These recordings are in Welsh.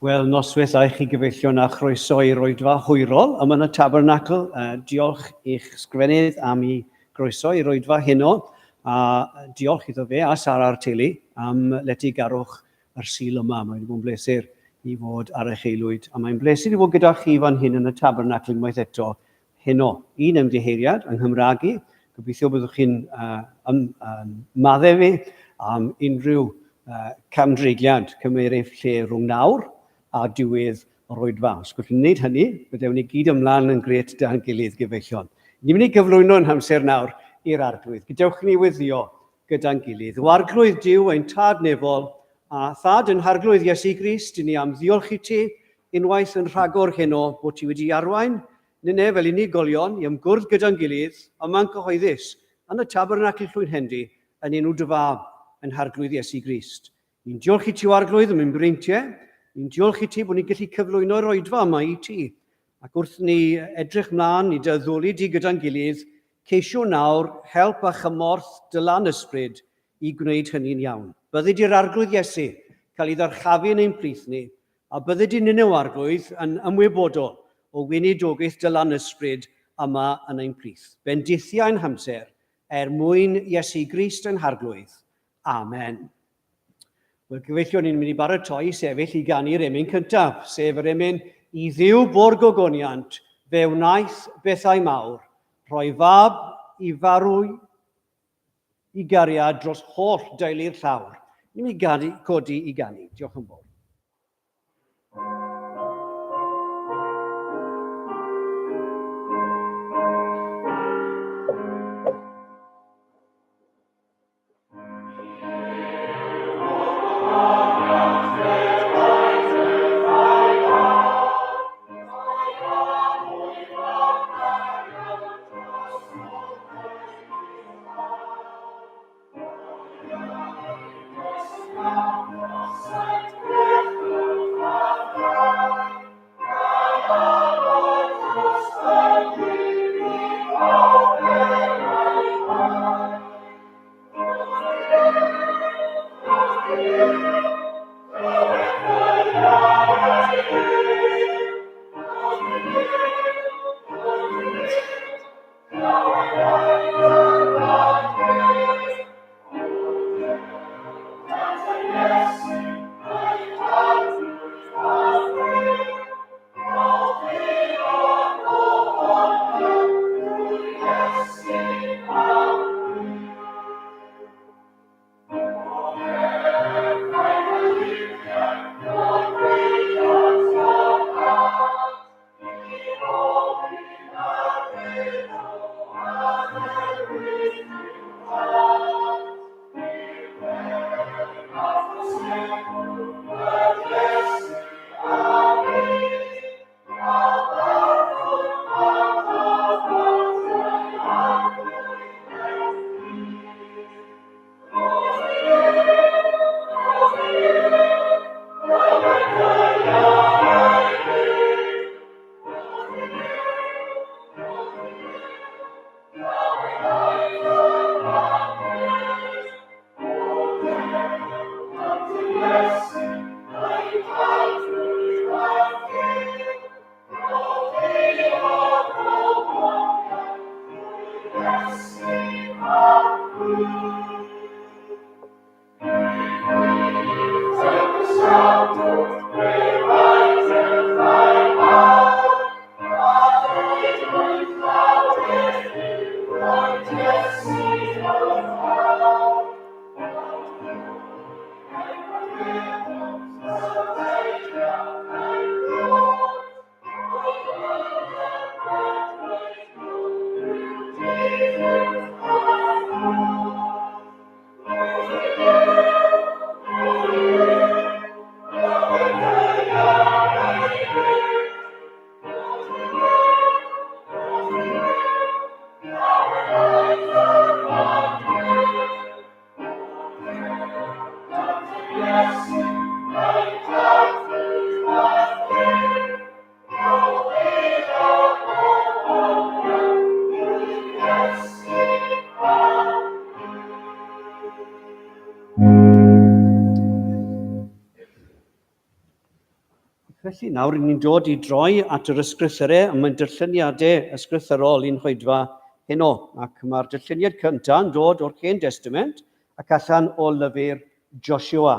Wel, noswaith dda i chi gyfeillion a chroeso i'r oedfa hwyrol yma yn y Tabernacl. Diolch i'ch sgrifennydd am i groeso i'r oedfa heno, a diolch iddo fe a Sara'r teulu am letygarwch yr Sul yma. Mae wedi bod yn bleser i fod ar eich aelwyd, a mae'n bleser i fod gyda chi fan hyn yn y Tabernacl unwaith eto heno. Un ymddiheuriad yng Nghymraeg i, gobeithio byddwch chi'n maddau fi am unrhyw camdreigliad cymeir ei lle rhwng nawr a diwedd yr oedfa. Os gallwn ni wneud hynny, byddwn ni gyd ymlaen yn grêt da'n gilydd, gyfeillion. Ni'n mynd i gyflwyno yn hamser nawr i'r Arglwydd. Gadewch ni weddio gyda'n gilydd. O Arglwydd Duw, ein Tad nefol, a Thad yn Harglwydd Iesu Grist, i ni am ddiolch i ti unwaith yn rhagor heno bod ti wedi arwain ninne fel unigolion i ymgwrdd gyda'n gilydd yma'n cyhoeddus yn y Tabernacl Llwynhendy yn enw dy Fab, yn Harglwydd Iesu Grist. Ni'n diolch i ti, o Arglwydd, am ein breintiau. Ni'n diolch i ti bod ni'n gallu cyflwyno'r oedfa yma i ti. Ac wrth ni edrych mlaen i dy addoli di gyda'n gilydd, ceisio nawr help a chymorth dy lan ysbryd i gwneud hynny'n iawn. Byddi di'r Arglwydd Iesu cael ei ddyrchafu yn ein plith ni, a byddi di ninne o Arglwydd yn ymwybodol o weinidogaeth dy lan ysbryd yma yn ein plith. Bendithia ein hamser er mwyn Iesu Grist ein Harglwydd. Amen. Wel, gyfeillion, ni'n mynd i baratoi i sefyll i ganu'r emyn cyntaf, sef yr emyn i Dduw bo'r gogoniant, fe wnaeth bethau mawr, rhoi fab i farw i gariad dros holl deulu'r llawr. Ni'n mynd i ganu, codi i ganu. Diolch yn fawr. Felly nawr ni'n dod i droi at yr ysgrythyrau, a mae'n darlleniadau ysgrythyrol i'n hoedfa heno. Ac mae'r darlleniad cyntaf yn dod o'r Hen Destament ac allan o lyfr Joshua.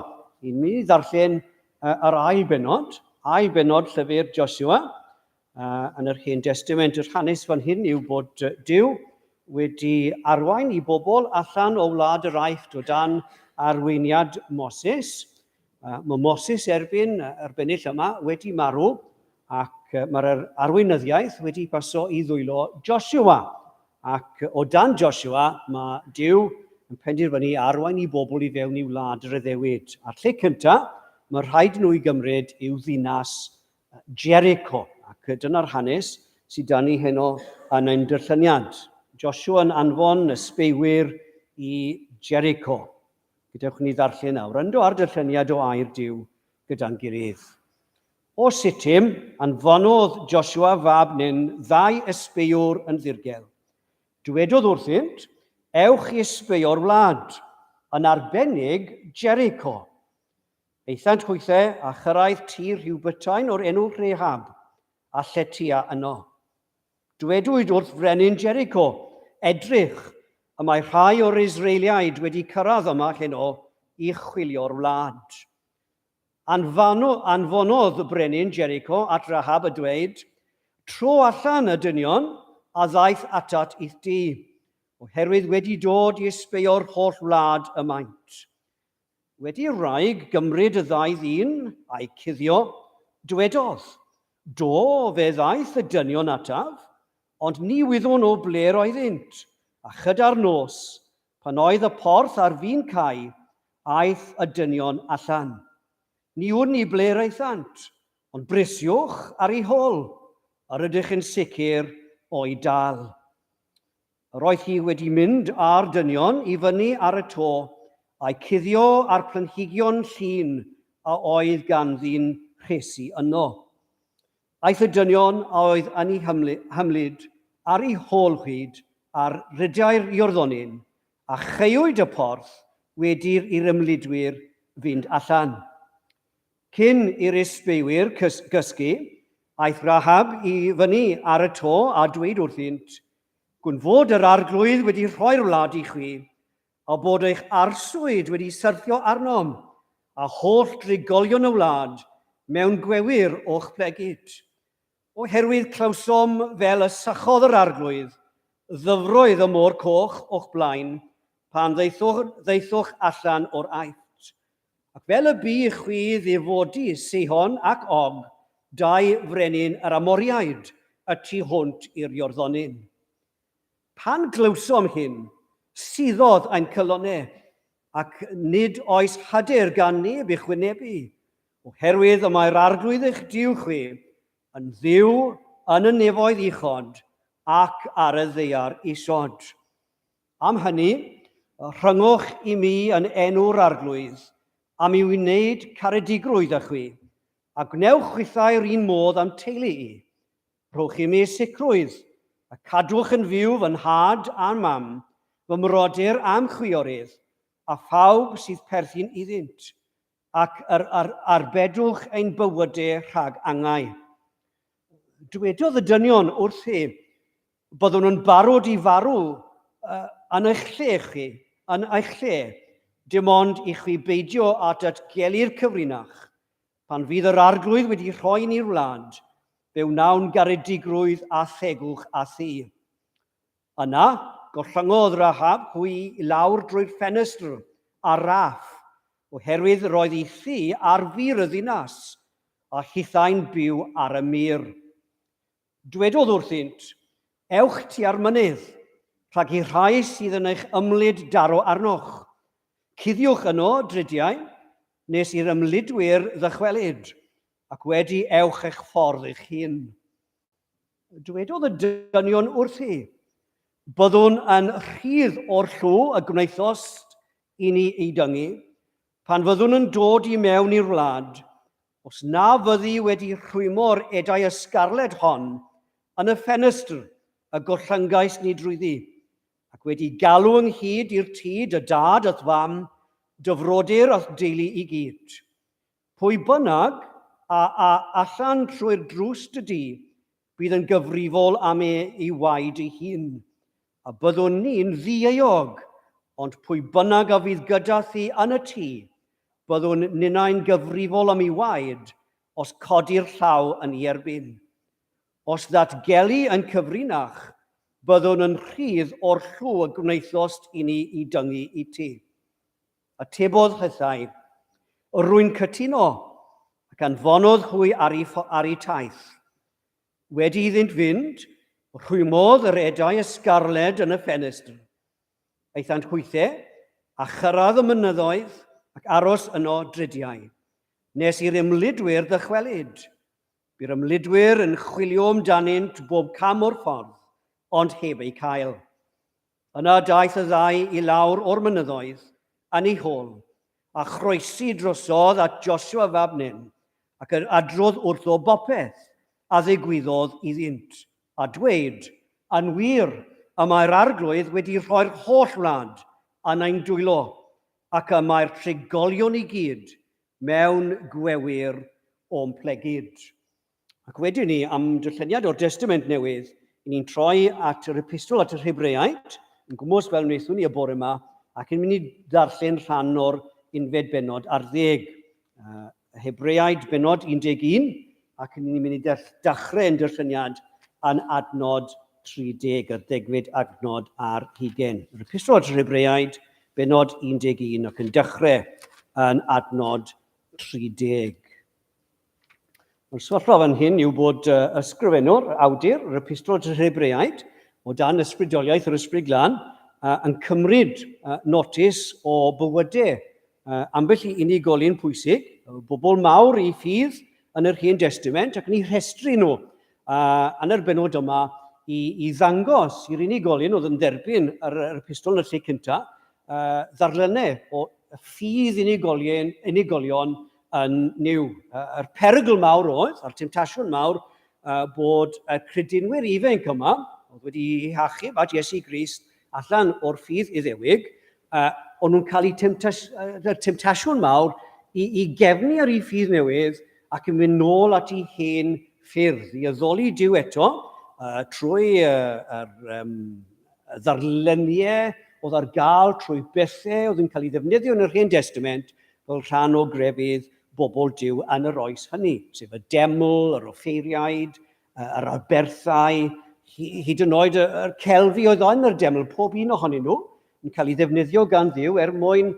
Ni'n mynd i ddarllen yr ail bennod, ail bennod llyfr Joshua yn yr Hen Destament. Yr hanes fan hyn yw bod Duw wedi arwain i bobl allan o wlad yr Aifft o dan arweiniad Moses. Mae Moses erbyn yr bennill yma wedi marw ac mae'r arweinyddiaeth wedi paso i ddwylo Joshua. Ac o dan Joshua mae Duw yn penderfynu arwain i bobl i fewn i wlad yr addewid. A'r lle cyntaf mae rhaid nhw i gymryd yw ddinas Jericho. Ac dyna'r hanes sydd dan ni heno yn ein darlleniad. Joshua yn anfon y sbeiwyr i Jericho. Gadewch ni ddarllen a wrando ar darlleniad o air Duw gyda'n gilydd. O Sittim, anfonodd Josua fab Nun ddau ysbeiwr yn ddirgel. Dywedodd wrthynt, Ewch i ysbeio'r wlad, yn arbennig Jericho. Aethant hwythe a chyrraedd tŷ rhyw bytain o'r enw Rehab, a lletya yno. Dywedwyd wrth frenin Jericho, Edrych, y mae rhai o'r Israeliaid wedi cyrraedd yma heno i chwilio'r wlad. Anfano, anfonodd y brenin Jericho at Rahab a dweud, Tro allan y dynion a ddaeth atat i'th di, oherwydd wedi dod i ysbeio'r holl wlad y maent. Wedi i'r wraig gymryd y ddau ddyn a'u cuddio, dywedodd, Do, fe ddaeth y dynion ataf, ond ni wyddwn o ble'r oeddynt, a chyda'r nos, pan oedd y porth ar fin cau, aeth y dynion allan. Ni wn i ble'r aethant, ond brysiwch ar eu hôl, yr ydych yn sicr o'u dal. Yr oedd hi wedi mynd â'r dynion i fyny ar y to, a'u cuddio â'r planhigion llin a oedd ganddi'n rhesi yno. Aeth y dynion a oedd yn ei hymlid ar ei hôl hyd ar rydau'r Iorddonin, a chaewyd y porth wedi'r i'r ymlidwyr fynd allan. Cyn i'r isbeiwyr gysgu, aeth Rahab i fyny ar y to a dweud wrthynt, Gwn fod yr Arglwydd wedi rhoi'r wlad i chwi, a bod eich arswyd wedi syrthio arnom, a holl drigolion y wlad mewn gwewyr o'ch plegid. Oherwydd clywsom fel y sychodd yr Arglwydd ddyfroedd y Môr Coch o'ch blaen pan ddaethoch, ddaethoch allan o'r Aifft. Ac fel y bu i chwi ddifodi Sihon ac Og, dau frenin yr Amoriaid, y tu hwnt i'r Iorddonin. Pan glywsom hyn, suddodd ein calonnau, ac nid oes hyder gan neb i'ch wynebu, oherwydd y mae'r Arglwydd eich Duw chwi yn Dduw yn y nefoedd uchod ac ar y ddaear isod. Am hynny, rhyngwch i mi yn enw'r Arglwydd, am i wneud caredigrwydd â chwi, a gwnewch chwithau'r un modd â'm teulu i. Rhowch i mi sicrwydd, a cadwch yn fyw fy nhad a'n mam, fy mrodyr a'm chwiorydd, a phawb sydd perthyn iddynt, ac yr ar arbedwch ein bywydau rhag angau. Dywedodd y dynion wrthi, Byddwn yn barod i farw yn eich lle chi, yn eich lle, dim ond i chwi beidio â datgelu'r cyfrinach. Pan fydd yr Arglwydd wedi rhoi ni'r wlad, fe wnawn garedigrwydd a thegwch â thi. Yna, gollyngodd Rahab hwy i lawr drwy'r ffenestr a'r raff, oherwydd roedd ei thŷ ar fur y ddinas, a hithau'n byw ar y mur. Dwedodd wrthynt, Ewch tua'r mynydd, rhag i'r rhai sydd yn eich ymlid daro arnoch. Cuddiwch yno dridiau, nes i'r ymlidwyr ddychwelyd, ac wedi ewch eich ffordd eich hun. Dwedodd y dynion wrthi, Byddwn yn rhydd o'r llw y gwnaethost i ni ei dyngu, pan fyddwn yn dod i mewn i'r wlad, Os na fyddi wedi rhwymo'r edau ysgarled hon yn y ffenestr y gollyngais ni drwyddi, ac wedi galw ynghyd i'r tŷ dy dad a'th fam, dy frodyr a'th deulu i gyd. Pwy bynnag a a allan trwy'r drws dy dŷ, bydd yn gyfrifol am ei waed ei hun. A byddwn ni'n ddieuog, ond pwy bynnag a fydd gyda thi yn y tŷ, byddwn ninnau'n gyfrifol am ei waed os codi'r llaw yn ei erbyn. Os ddatgelu yn cyfrinach, byddwn yn rhydd o'r llw y gwnaethost i ni i dyngu i ti. Atebodd hithau, Rwy'n cytuno, ac anfonodd hwy ar eu, ar eu taith. Wedi iddynt fynd, rhwymodd yr edau ysgarled yn y ffenestr. Aethant hwythe, a chyrraedd y mynyddoedd, ac aros yno dridiau, nes i'r ymlidwyr ddychwelyd. Bu'r ymlidwyr yn chwilio amdanynt bob cam o'r ffordd, ond heb eu cael. Yna daeth y ddau i lawr o'r mynyddoedd yn ei hôl, a chroesi drosodd at Josua fab Nun, ac yr adrodd wrtho bopeth a ddigwyddodd iddynt, a dweud, Yn wir, y mae'r Arglwydd wedi rhoi'r holl wlad yn ein dwylo, ac y mae'r trigolion i gyd mewn gwewyr o'm plegid. Ac wedyn ni, am darlleniad o'r Destament Newydd, i ni'n troi at yr epistol at yr Hebreaid, yn gwmws fel wnaethon ni y bore yma, ac yn mynd i ddarllen rhan o'r unfed bennod ar ddeg. Uh, Hebreaid bennod 11, ac yn ni'n mynd i dechrau yn darlleniad yn adnod 30, yr degfed adnod ar hugen. Yr epistol at yr Hebreaid, bennod 11, ac yn dechrau yn adnod 30. Mae'r sefyllfa fan hyn yw bod ysgrifennwr, awdur, yr Epistol at yr Hebreaid, o dan ysbrydoliaeth yr Ysbryd Glân, yn cymryd notis o bywydau ambell i unigolyn pwysig, bobl mawr i ffydd yn yr Hen Destament, ac yn eu rhestru nhw yn yr benod yma i, i ddangos i'r unigolyn oedd yn derbyn yr, yr epistol yn y lle cyntaf, ddarllenau o ffydd unigolion, unigolion yn Nuw. Yr perygl mawr oedd, a'r temtasiwn mawr, bod y credinwyr ifanc yma, oedd wedi eu hachub at Iesu Grist allan o'r ffydd Iddewig, o'n nhw'n cael eu temtas, temtasiwn mawr i, i gefnu ar eu ffydd newydd ac yn mynd nôl at eu hen ffyrdd, i addoli Duw eto trwy yr um, ddarluniau oedd ar gael trwy bethau oedd yn cael ei ddefnyddio yn yr Hen Testament fel rhan o grefydd bobl Duw yn yr oes hynny, sef y deml, yr offeiriaid, yr aberthau, hyd yn oed yr celfi oedd yn yr deml, pob un ohonyn nhw yn cael ei ddefnyddio gan Dduw er mwyn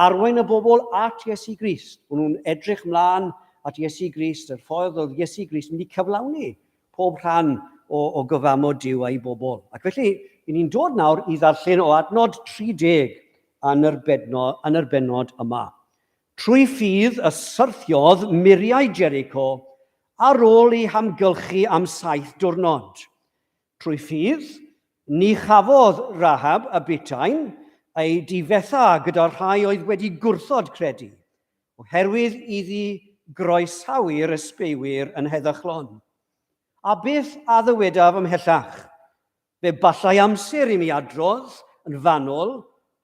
arwain y bobl at Iesu Grist. O'n nhw'n edrych mlaen at Iesu Grist, yr ffordd oedd Iesu Grist yn mynd i cyflawni pob rhan o, o gyfamod Duw a'i bobl. Ac felly, i ni'n dod nawr i ddarllen o adnod 30 yn yr, bedno, yn yr bennod yma. Trwy ffydd y syrthiodd muriau Jericho ar ôl eu hamgylchu am saith diwrnod. Trwy ffydd, ni chafodd Rahab y butain ei difetha gyda'r rhai oedd wedi gwrthod credu, oherwydd iddi groesawu'r ysbeiwyr yn heddychlon. A beth a ddywedaf ymhellach? Fe ballai amser i mi adrodd yn fanwl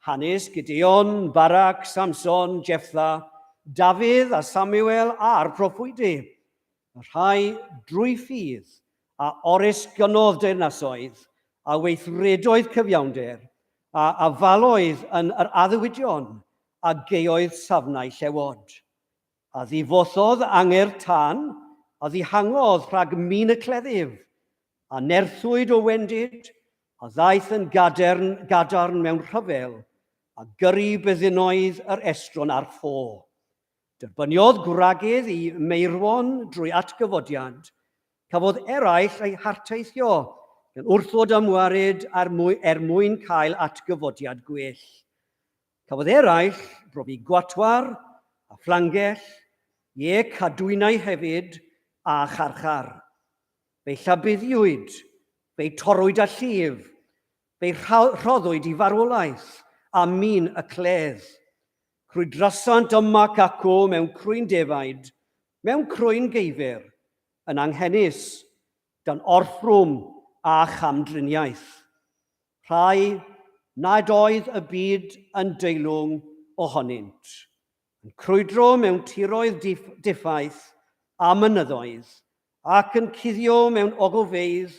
hanes Gideon, Barak, Samson, Jefftha, Dafydd a Samuel a'r proffwydi, y rhai drwy ffydd a oresgynnodd deyrnasoedd, a weithredoedd cyfiawnder, a afaloedd yn yr addewidion, a geoedd safnau llewod. A ddifothodd anger tân, a ddihangodd rhag min y cleddyf, a nerthwyd o wendid, a ddaeth yn gadern, gadarn mewn rhyfel, a gyrru byddinoedd yr estron ar ffo. Derbyniodd gwragedd i meirwon drwy atgyfodiad, cafodd eraill eu harteithio gan wrthod ymwared er, mwy, er mwyn cael atgyfodiad gwell. Cafodd eraill brofi gwatwar a phlangell, ie, cadwynau hefyd, a charchar. Fe'i llabuddiwyd, fe'i torrwyd â llif, fe'i rhoddwyd i farwolaeth a min y cledd. Crwydrasant yma ac acw mewn crwyn defaid, mewn crwyn geifr, yn anghenus, dan orthrwm a chamdriniaeth. Rhai nad oedd y byd yn deilwng ohonynt, yn crwydro mewn tiroedd diffaith a mynyddoedd, ac yn cuddio mewn ogofeydd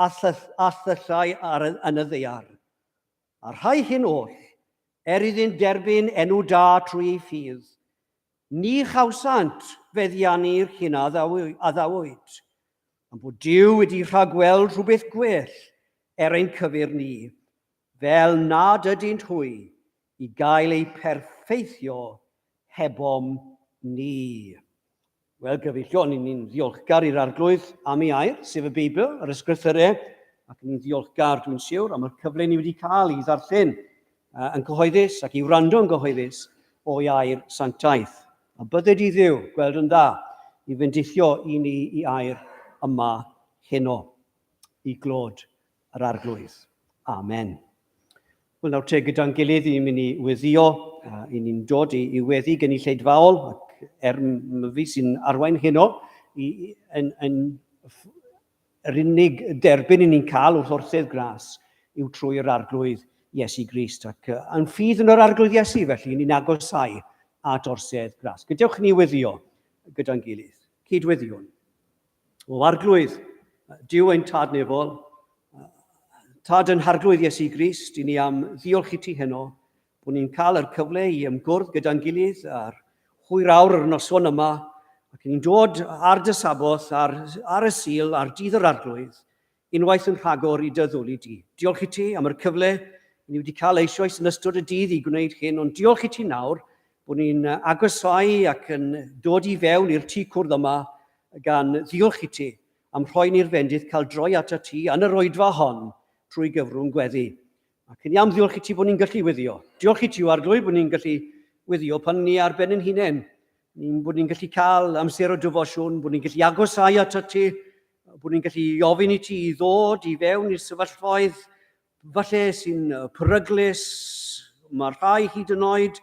a, a thyllau ar, yn y ddaear. A'r rhai hyn oll, er iddynt derbyn enw da trwy ei ffydd, ni chawsant feddiannu'r hyn a addawyd, am bod Duw wedi rhagweld rhywbeth gwell er ein cyfyr ni, fel nad ydynt hwy i gael eu perffeithio hebom ni. Wel, gyfeillion, ni'n ni ddiolchgar i'r Arglwydd am ei air, sef y Beibl, yr Ysgrythyrau, ac ni'n ddiolchgar, dwi'n siwr, am y cyfle ni wedi cael i ddarllen yn gyhoeddus ac i wrando yn gyhoeddus o'i air sanctaidd. A bydded i Dduw gweld yn dda i fendithio i ni i air yma heno, i glod yr Arglwydd. Amen. Wel, nawr te, gyda'n gilydd, i'n mynd i weddio, i ni'n dod i, i weddi gynulleidfaol, ac er fi sy'n arwain heno, i, yn, yn, yr unig derbyn i ni'n cael wrth orsedd gras yw trwy yr Arglwydd Iesu Grist. Ac yn ffydd yn yr Arglwydd Iesu, felly, ni'n agosau at orsedd gras. Gadewch ni weddio gyda'n gilydd. Cydweddiwn. O Arglwydd, Duw ein Tad nefol, Tad yn Harglwydd Iesu Grist, i ni am ddiolch i ti heno, bod ni'n cael yr cyfle i ymgwrdd gyda'n gilydd ar hwyr awr yr noson yma, ac ni'n dod ar dy Saboth, ar, ar y Sul, ar dydd yr Arglwydd, unwaith yn rhagor i dy ddwli di. Diolch i ti am yr cyfle ni wedi cael eisoes yn ystod y dydd i gwneud hyn, ond diolch i ti nawr bod ni'n agosáu ac yn dod i fewn i'r tŷ cwrdd yma gan ddiolch i ti am rhoi ni'r fendith cael droi atat ti yn yr oedfa hon trwy gyfrwng gweddi. Ac ni am ddiolch i ti bod ni'n gallu weddio. Diolch i ti, o Arglwydd, bod ni'n gallu weddio pan ni ar ben ein hunain. Ni'n bod ni'n gallu cael amser o defosiwn, bod ni'n gallu agosáu atat ti, bod ni'n gallu ofyn i ti i ddod i fewn i'r sefyllfaoedd falle sy'n peryglus, mae rhai hyd yn oed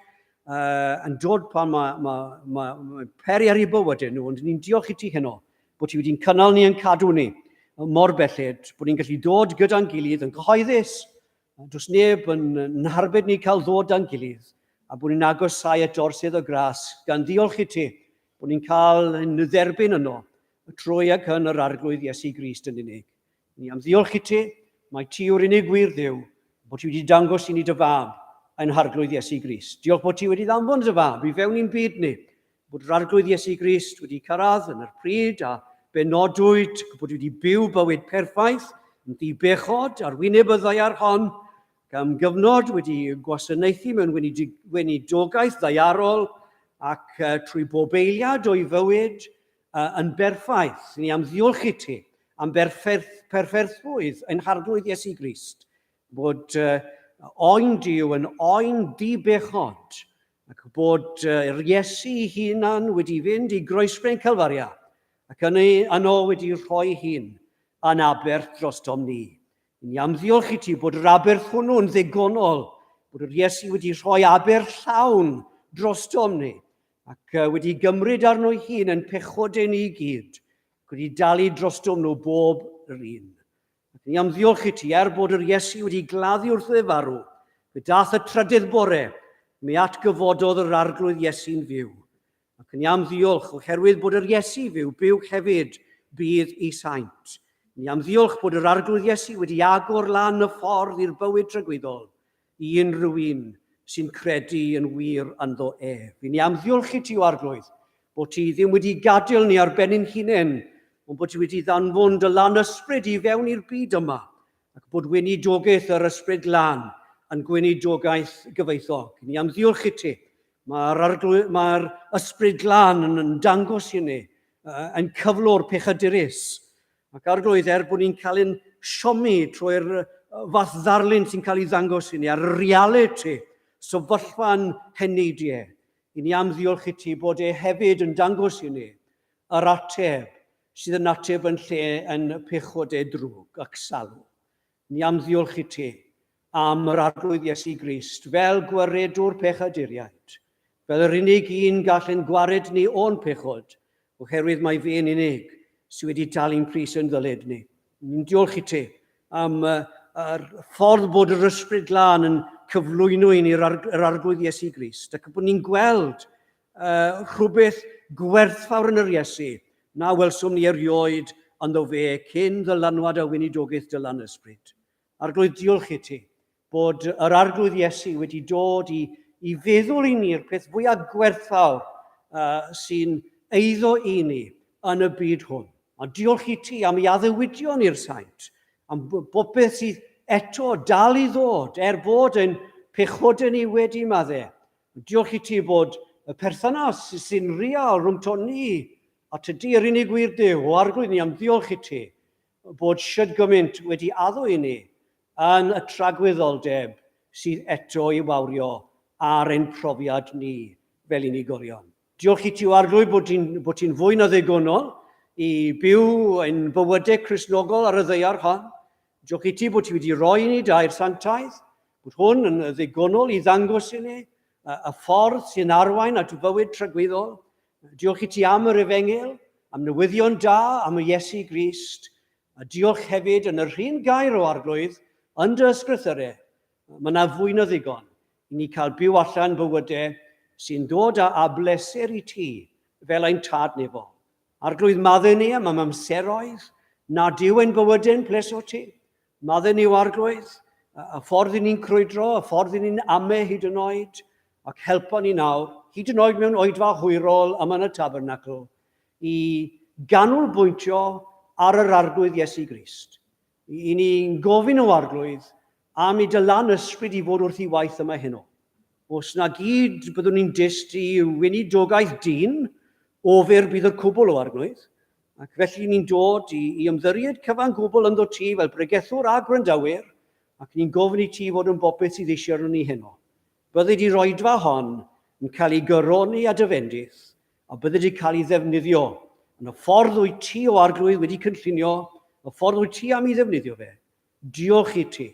uh, yn dod pan mae, mae, mae, mae peri ar eu bywydau nhw, ond ni'n diolch i ti heno bod ti wedi'n cynnal ni yn cadw ni mor belled, bod ni'n gallu dod gyda'n gilydd yn gyhoeddus, does neb yn, yn harbed ni cael ddod â'n gilydd, a bod ni'n agosau at orsedd o gras, gan ddiolch i ti bod ni'n cael yn dderbyn yno trwy ac yn yr Arglwydd Iesu Grist yn unig. Ni am ddiolch i ti, mai ti yw'r unig wir Dduw, bod ti wedi dangos i ni dy fab, ein Harglwydd Iesu Grist. Diolch bod ti wedi ddanfon dy fab i fewn i'n byd ni, bod yr Arglwydd Iesu Grist wedi cyrraedd yn yr pryd a benodwyd, bod wedi byw bywyd perffaith, yn ddi-bechod ar wyneb y ddaear hon, gan gyfnod wedi gwasanaethu mewn weinidogaeth ddaearol ac trwy bob eiliad o'i fywyd yn berffaith. Ni am ddiolch i ti am berffaith, perffaithrwydd ein Harglwydd Iesu Grist, bod oen Duw yn oen di-bechod, ac bod yr Iesu ei hunan wedi fynd i groesbren Calfaria, ac yn ei, yno wedi rhoi hun yn aberth drostom ni. Ni am ddiolch i ti bod yr aberth hwnnw'n ddigonol, bod yr Iesu wedi rhoi aberth llawn drostom ni, ac wedi gymryd arno'i hun yn pechodau ni i gyd, ac wedi dalu drostom nhw bob yr un. Ac ni am ddiolch i ti, er bod yr Iesu wedi gladdu wrth ei farw, fe dath y trydydd bore, mi atgyfododd yr Arglwydd Iesu'n fyw. Ac ni am ddiolch oherwydd bod yr Iesu fyw, byw hefyd bydd i saint. Ni am ddiolch bod yr Arglwydd Iesu wedi agor lan y ffordd i'r bywyd tragwyddol, i unrhyw un sy'n credu yn wir ynddo ef. I ni am ddiolch i ti, o Arglwydd, bod ti ddim wedi gadael ni ar ben ein hunain, ond bod ti wedi ddanfon dy lan ysbryd i fewn i'r byd yma, ac bod weinidogaeth yr Ysbryd Glân yn gweinidogaeth gyfoethog. I ni am ddiolch i ti. Mae'r, Mae'r Ysbryd Glân yn, yn dangos i ni, yn cyflwr pechadurus, Ac Arglwydd, er bod ni'n cael ein siomi trwy'r fath ddarlun sy'n cael ei ddangos i ni, a'r realiti, sefyllfa'n heneidiau, i ni am ddiolch i ti bod e hefyd yn dangos i ni yr ateb sydd yn ateb yn lle yn pechodau drwg ac salw. Ni am ddiolch i ti am yr Arglwydd Iesu Grist fel gwaredwr pechaduriaid, fel yr unig un gall ein gwared ni o'n pechod, oherwydd mai fe'n unig sydd wedi talu'n pris yn ddyled ni. Ni'n diolch i ti am yr ffordd bod yr Ysbryd Glân yn cyflwyno i ni'r yr Arglwydd Iesu Grist, ac bod ni'n gweld uh, rhywbeth gwerthfawr yn yr Iesu. na welsom ni erioed ynddo fe cyn ddylanwad a weinidogaeth dy lan ysbryd. Arglwydd, diolch i ti bod yr Arglwydd Iesu wedi dod i, i feddwl i ni'r peth fwyaf gwerthfawr uh, sy'n eiddo i ni yn y byd hwn. A diolch i ti am ei addewidion i'r saint, am bopeth sydd eto dal i ddod, er bod ein pechodau ni wedi madde. Diolch i ti bod y perthynas sy'n real rhwng to ni a tydi yr unig wir Duw, o Arglwydd ni am ddiolch i ti bod siwd gymaint wedi addo i ni yn y tragwyddoldeb sydd eto i wawrio ar ein profiad ni fel unigolion. Diolch i ti, o Arglwydd, bod ti'n bod ti fwy na ddigonol i byw ein bywydau Cristnogol ar y ddaear hon. Diolch i ti bod ti wedi rhoi i ni dair sanctaidd, bod hwn yn ddigonol i ddangos i ni y ffordd sy'n arwain at fywyd tragwyddol. Diolch i ti am yr efengyl, am newyddion da, am y Iesu Grist, a diolch hefyd yn yr un gair o Arglwydd yn dy ysgrythyrau. Mae yna fwy na ddigon i ni cael byw allan bywydau sy'n dod â bleser i ti fel ein tad nefol. Arglwydd, maddau ni am am amseroedd nad yw ein bywydau'n pleso ti. Maddau ni o Arglwydd, y ffordd i ni'n crwydro, y ffordd i ni'n ame hyd yn oed, ac helpo ni nawr, hyd yn oed mewn oedfa hwyrol yma yn y tabernacl, i ganolbwyntio ar yr Arglwydd Iesu Grist. I ni'n gofyn o Arglwydd am i dy lan ysbryd i fod wrth i waith yma heno. Os na gyd byddwn ni'n dyst i weinidogaeth dyn, ofer bydd y cwbl o Arglwydd. Ac felly ni'n dod i, i ymddiried cyfan gwbl ynddo ti fel bregethwr a gwrandawyr, ac ni'n gofyn i ti fod yn bopeth sydd eisiau arnon ni heno. Byddi di roedfa hon yn cael ei gyroni a dy fendith, a byddi di cael ei ddefnyddio yn y ffordd wyt ti o Arglwydd wedi cynllunio, y ffordd wyt ti am ei ddefnyddio fe. Diolch i ti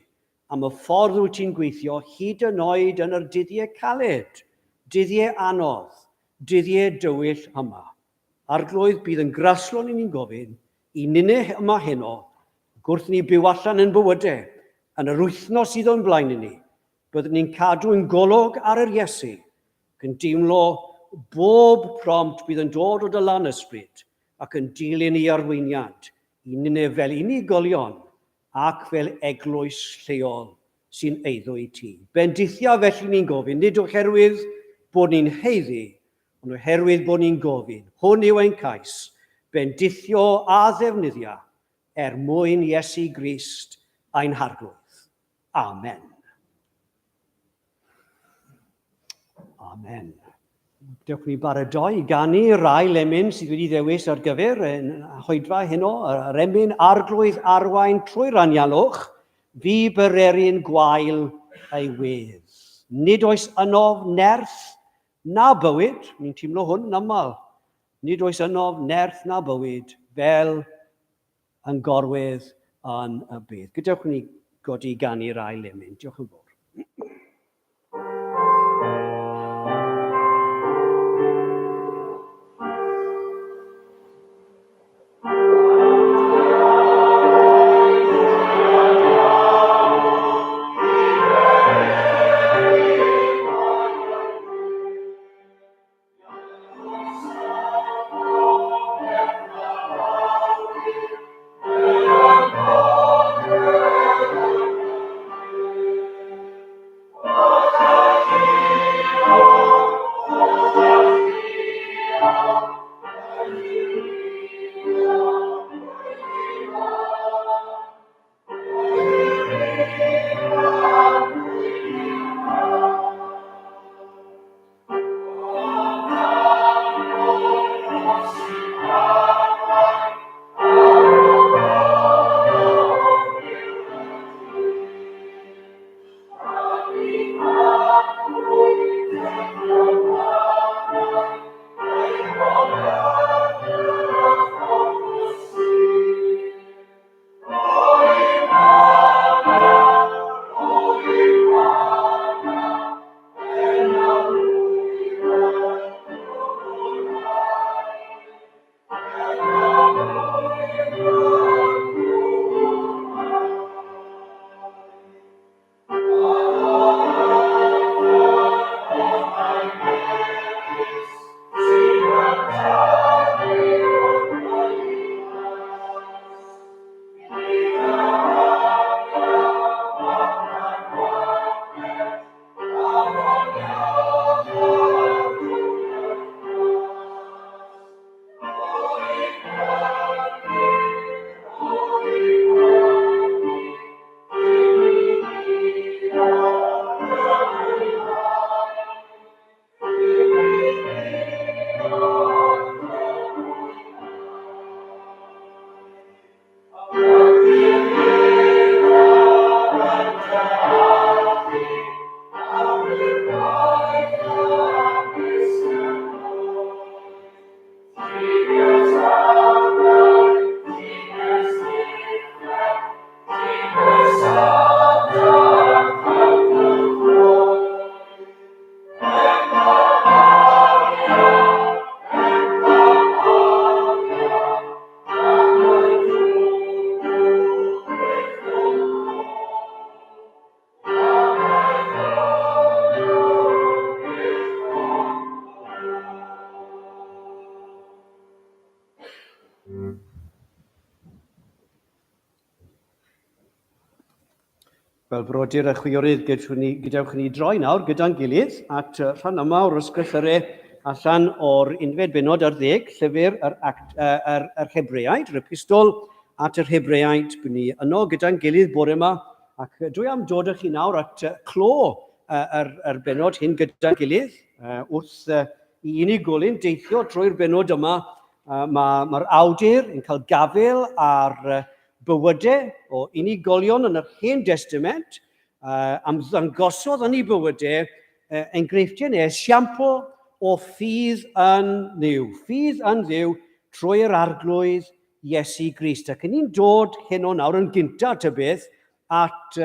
am y ffordd wyt ti'n gweithio hyd yn oed yn yr dyddiau caled, dyddiau anodd, dyddiau dywyll yma. Arglwydd, bydd yn graslon i ni'n gofyn i ninne yma heno, ac wrth ni byw allan yn bywydau, yn yr wythnos sydd o'n blaen i ni, Byddwn ni'n cadw ein golwg ar yr Iesu, ac yn deimlo bob prompt bydd yn dod o dy lan ysbryd, ac yn dilyn ei arweiniad i ninne fel unigolion ac fel eglwys lleol sy'n eiddo i ti. Bendithia felly ni'n gofyn, nid oherwydd bod ni'n haeddu, ond oherwydd bod ni'n gofyn. Hwn yw ein cais, bendithio a ddefnyddia er mwyn Iesu Grist ein Harglwydd. Amen. Amen. Dewch ni baradoi i ganu rai lemyn sydd wedi ddewis ar gyfer yn hoedfa heno, yr emyn arglwydd arwain trwy ranialwch, fi bererin gwael ei wedd. Nid oes ynof nerth na bywyd, ni'n teimlo hwn yn aml, nid oes ynof nerth na bywyd fel yn gorwedd yn y bedd. Gadewch ni godi i ganu'r ail emyn. Diolch yn fawr. Fel brodyr a chwiorydd, gadewch ni droi nawr gyda'n gilydd at rhan yma o'r ysgrythyrau allan o'r unfed benod ar ddeg, llyfr yr, act, yr, yr Hebreaid, yr epistol at yr Hebreaid. Byn ni yno gyda'n gilydd bore yma, ac dwi am dod â chi nawr at clo yr, yr benod hyn gyda'n gilydd, wrth i unigolyn deithio trwy'r benod yma. Mae'r ma awdur yn cael gafael ar bywydau o unigolion yn yr Hen Destament, am ddangosodd yn ei bywydau enghreifftiau neu esiampl o ffydd yn Dduw. Ffydd yn Dduw trwy'r Arglwydd Iesu Grist. Ac ni'n dod heno nawr yn gyntaf ta beth at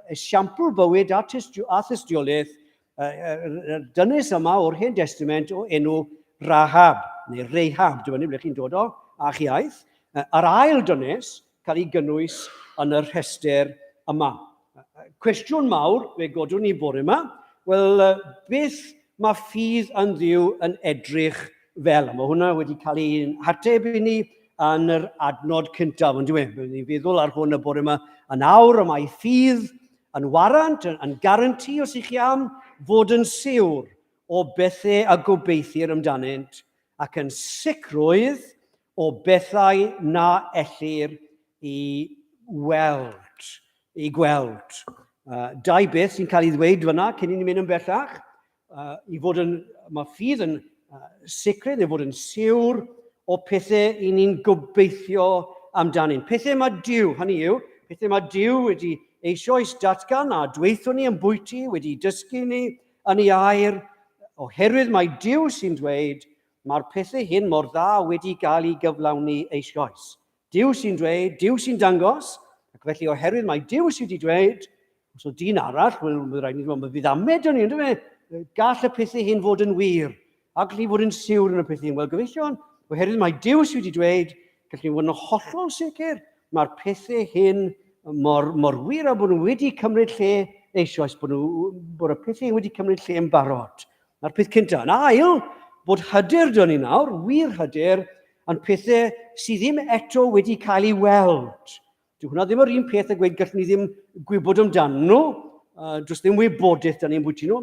esiampl bywyd a, a thystiolaeth y dynes yma o'r Hen Destament o enw Rahab, neu Rahab, dibynnu ble chi'n dod o, a'ch iaith. Yr ail dynes cael ei gynnwys yn y rhestr yma. Cwestiwn mawr, fe godwn ni bore yma, wel, beth mae ffydd yn Dduw yn edrych fel? Mae hwnna wedi cael ei hateb i ni yn yr adnod cyntaf, ond dwi'n ni'n feddwl ar hwn y bore yma. Yn awr y mae ffydd yn warant, yn garanti os ych chi am, fod yn siwr o bethau a gobeithir amdanynt, ac yn sicrwydd o bethau na ellir i weld. I gweld. Dau beth sy'n cael ei ddweud fyna cyn i ni mynd yn bellach. I fod yn, mae ffydd yn sicrwydd, ei fod yn siwr o pethau i ni'n gobeithio amdanyn. Pethau mae Duw, hynny yw, pethau mae Duw wedi eisoes datgan a dweithio ni yn bwyty, wedi dysgu ni yn ei air, oherwydd mae Duw sy'n dweud, mae'r pethau hyn mor dda wedi gael ei gyflawni eisoes. Duw sy'n dweud, Duw sy'n dangos, ac felly oherwydd mae Duw sydd wedi dweud, os oedd dyn arall, wel, mae rhaid ni ddweud, bydd amed yn ni, ynddo fe? Gall y pethau hyn fod yn wir, a gall ni fod yn siwr yn y pethau hyn. Wel, gyfeillion, oherwydd mae Duw sydd wedi dweud, gall ni fod yn hollol sicr, mae'r pethau hyn mor, mor wir a bod nhw wedi cymryd lle eisoes, bod, nhw, bod y pethau hyn wedi cymryd lle yn barod. Na'r peth cyntaf. Yn ail, bod hyder dyn ni nawr, wir hyder, yn pethau sydd ddim eto wedi cael ei weld. Dyw hwnna ddim yr un peth a gweud gallwn ni ddim gwybod amdano nhw. Does ddim wybodaeth da ni'n bwyty nhw.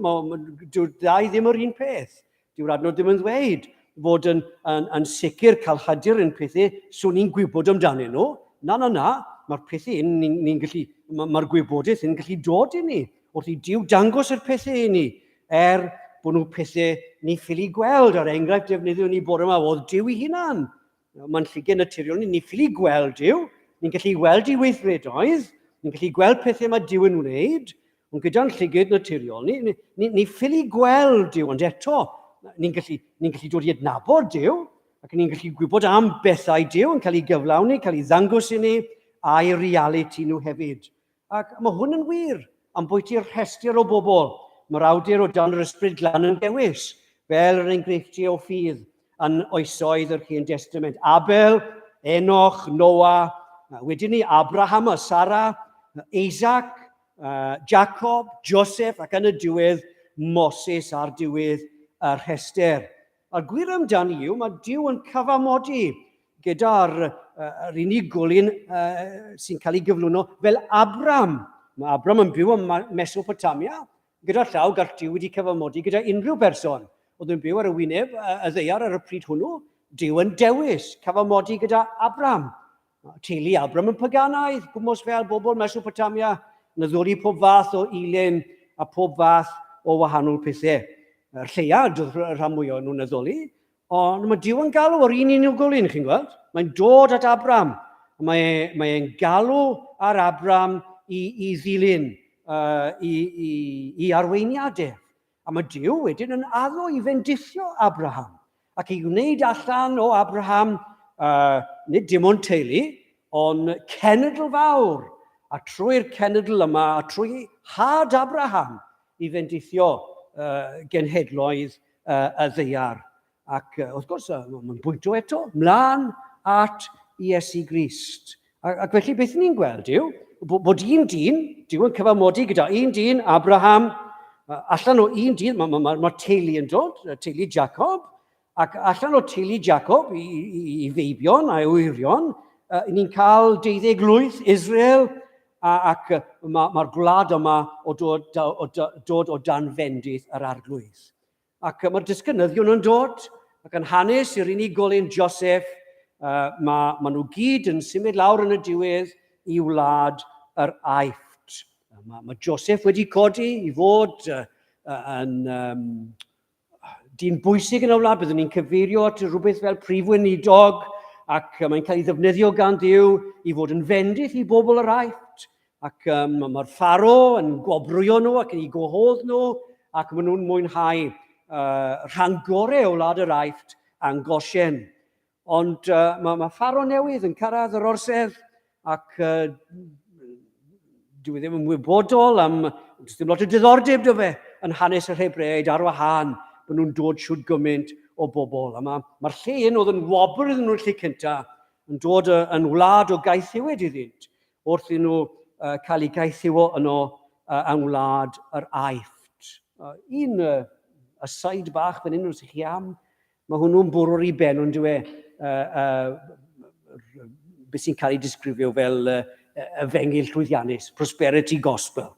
Dyw'r ddau ddim yr un peth. Dyw'r adnod ddim yn ddweud fod yn, yn, yn sicr cael hyder yn pethau swn ni'n gwybod amdanyn nhw. Na, na, na. Mae'r pethau hyn, ni'n ni gallu, mae'r gwybodaeth hyn yn gallu dod i ni. Wrth i Duw dangos yr pethau i ni, er bod nhw pethau ni ffili gweld. Er enghraifft, defnyddiwn ni bore yma, oedd Duw ei hunan. Mae'n llygaid naturiol ni, ni ffili gweld Duw, ni'n gallu gweld ei weithredoedd, ni'n gallu gweld pethau mae Duw yn wneud, ond gyda'n llygyd naturiol, ni, ni, ni, ni ffili gweld Duw, ond eto, ni'n gallu, ni gallu dod i adnabod Duw, ac ni'n gallu gwybod am bethau Duw yn cael ei gyflawni, cael ei ddangos i ni, a'i realiti nhw hefyd. Ac mae hwn yn wir am bwyty'r rhestr o bobl mae'r awdur o dan yr Ysbryd Glân yn dewis, fel yr enghreifftiau o ffydd yn oesoedd yr Hen Destament. Abel, Enoch, Noa, wedyn ni Abraham a Sara, Isaac, Jacob, Joseph ac yn y diwedd Moses ar diwedd y rhestr. A'r gwir amdani yw, mae Duw yn cyfamodi gyda'r yr unigolyn uh, sy'n cael ei gyflwyno fel Abram. Mae Abram yn byw ym Mesopotamia. Gyda llaw, gall Duw wedi cyfamodi gyda unrhyw berson oedd yn byw ar y wyneb y ddeiar ar y pryd hwnnw. Duw yn dewis cyfamodi gyda Abram. Teulu Abram yn paganaidd, gwmws fel bobl Mesopotamia, yn addoli pob fath o ilyn a pob fath o wahanol pethau. Yr lleuad oedd y rhan mwyaf nhw'n addoli, ond mae Duw yn galw ar un unigolyn, chi'n gweld? Mae'n dod at Abram. Mae, e, mae e'n galw ar Abram i, i ddilyn, uh, i, i, i arweiniad ef. A mae Duw wedyn yn addo i fendithio Abraham ac i wneud allan o Abraham, nid dim ond teulu, ond cenedl fawr. A trwy'r cenedl yma, a trwy had Abraham, i fendithio genhedloedd y ddaear. Ac wrth gwrs, mae'n bwyto eto mlaen at Iesu Grist. Ac felly beth ni'n gweld yw bod un dyn, Duw yn cyfamodi gyda un dyn, Abraham, allan o un dyn, mae ma, ma, ma teulu yn dod, teulu Jacob, ac allan o teulu Jacob i, i, i feibion a'i wyrion, uh, ni'n cael deuddeg lwyth Israel, a, ac mae'r ma gwlad yma o dod, o, dod o dan fendith yr arglwydd. Ac mae'r disgynyddion yn dod, ac yn hanes i'r unigolyn Joseph, uh, mae, ma nhw gyd yn symud lawr yn y diwedd i wlad yr Aifft. Mae, mae Joseph wedi codi i fod uh, yn um, dyn bwysig yn y wlad, byddwn ni'n cyfeirio at rhywbeth fel prif weinidog, ac mae'n cael ei ddefnyddio gan Dduw i fod yn fendith i bobl yr Aifft. Ac um, mae'r Pharo yn gwobrwyo nhw ac yn eu gwahodd nhw, ac maen nhw'n mwynhau uh, rhan gorau o wlad yr Aifft a'n Goshen. Ond uh, mae, mae Pharo newydd yn cyrraedd yr orsedd ac uh, dwi e ddim yn wybodol am, does ddim lot o diddordeb dy fe yn hanes yr Hebreaid ar wahân bod nhw'n dod siwd gymaint o bobl. A mae'r ma lle un oedd yn wobr iddyn nhw'n lle cyntaf yn dod yn wlad o gaethiwed iddynt wrth i nhw uh, cael eu gaethiwo yno uh, yng ngwlad yr Aifft. Uh, un uh, aside bach fan hyn os ych chi am, mae hwnnw'n bwrw'r i ben ond dyw e, uh, uh, beth sy'n cael ei disgrifio fel uh, efengyl llwyddiannus, prosperity gospel.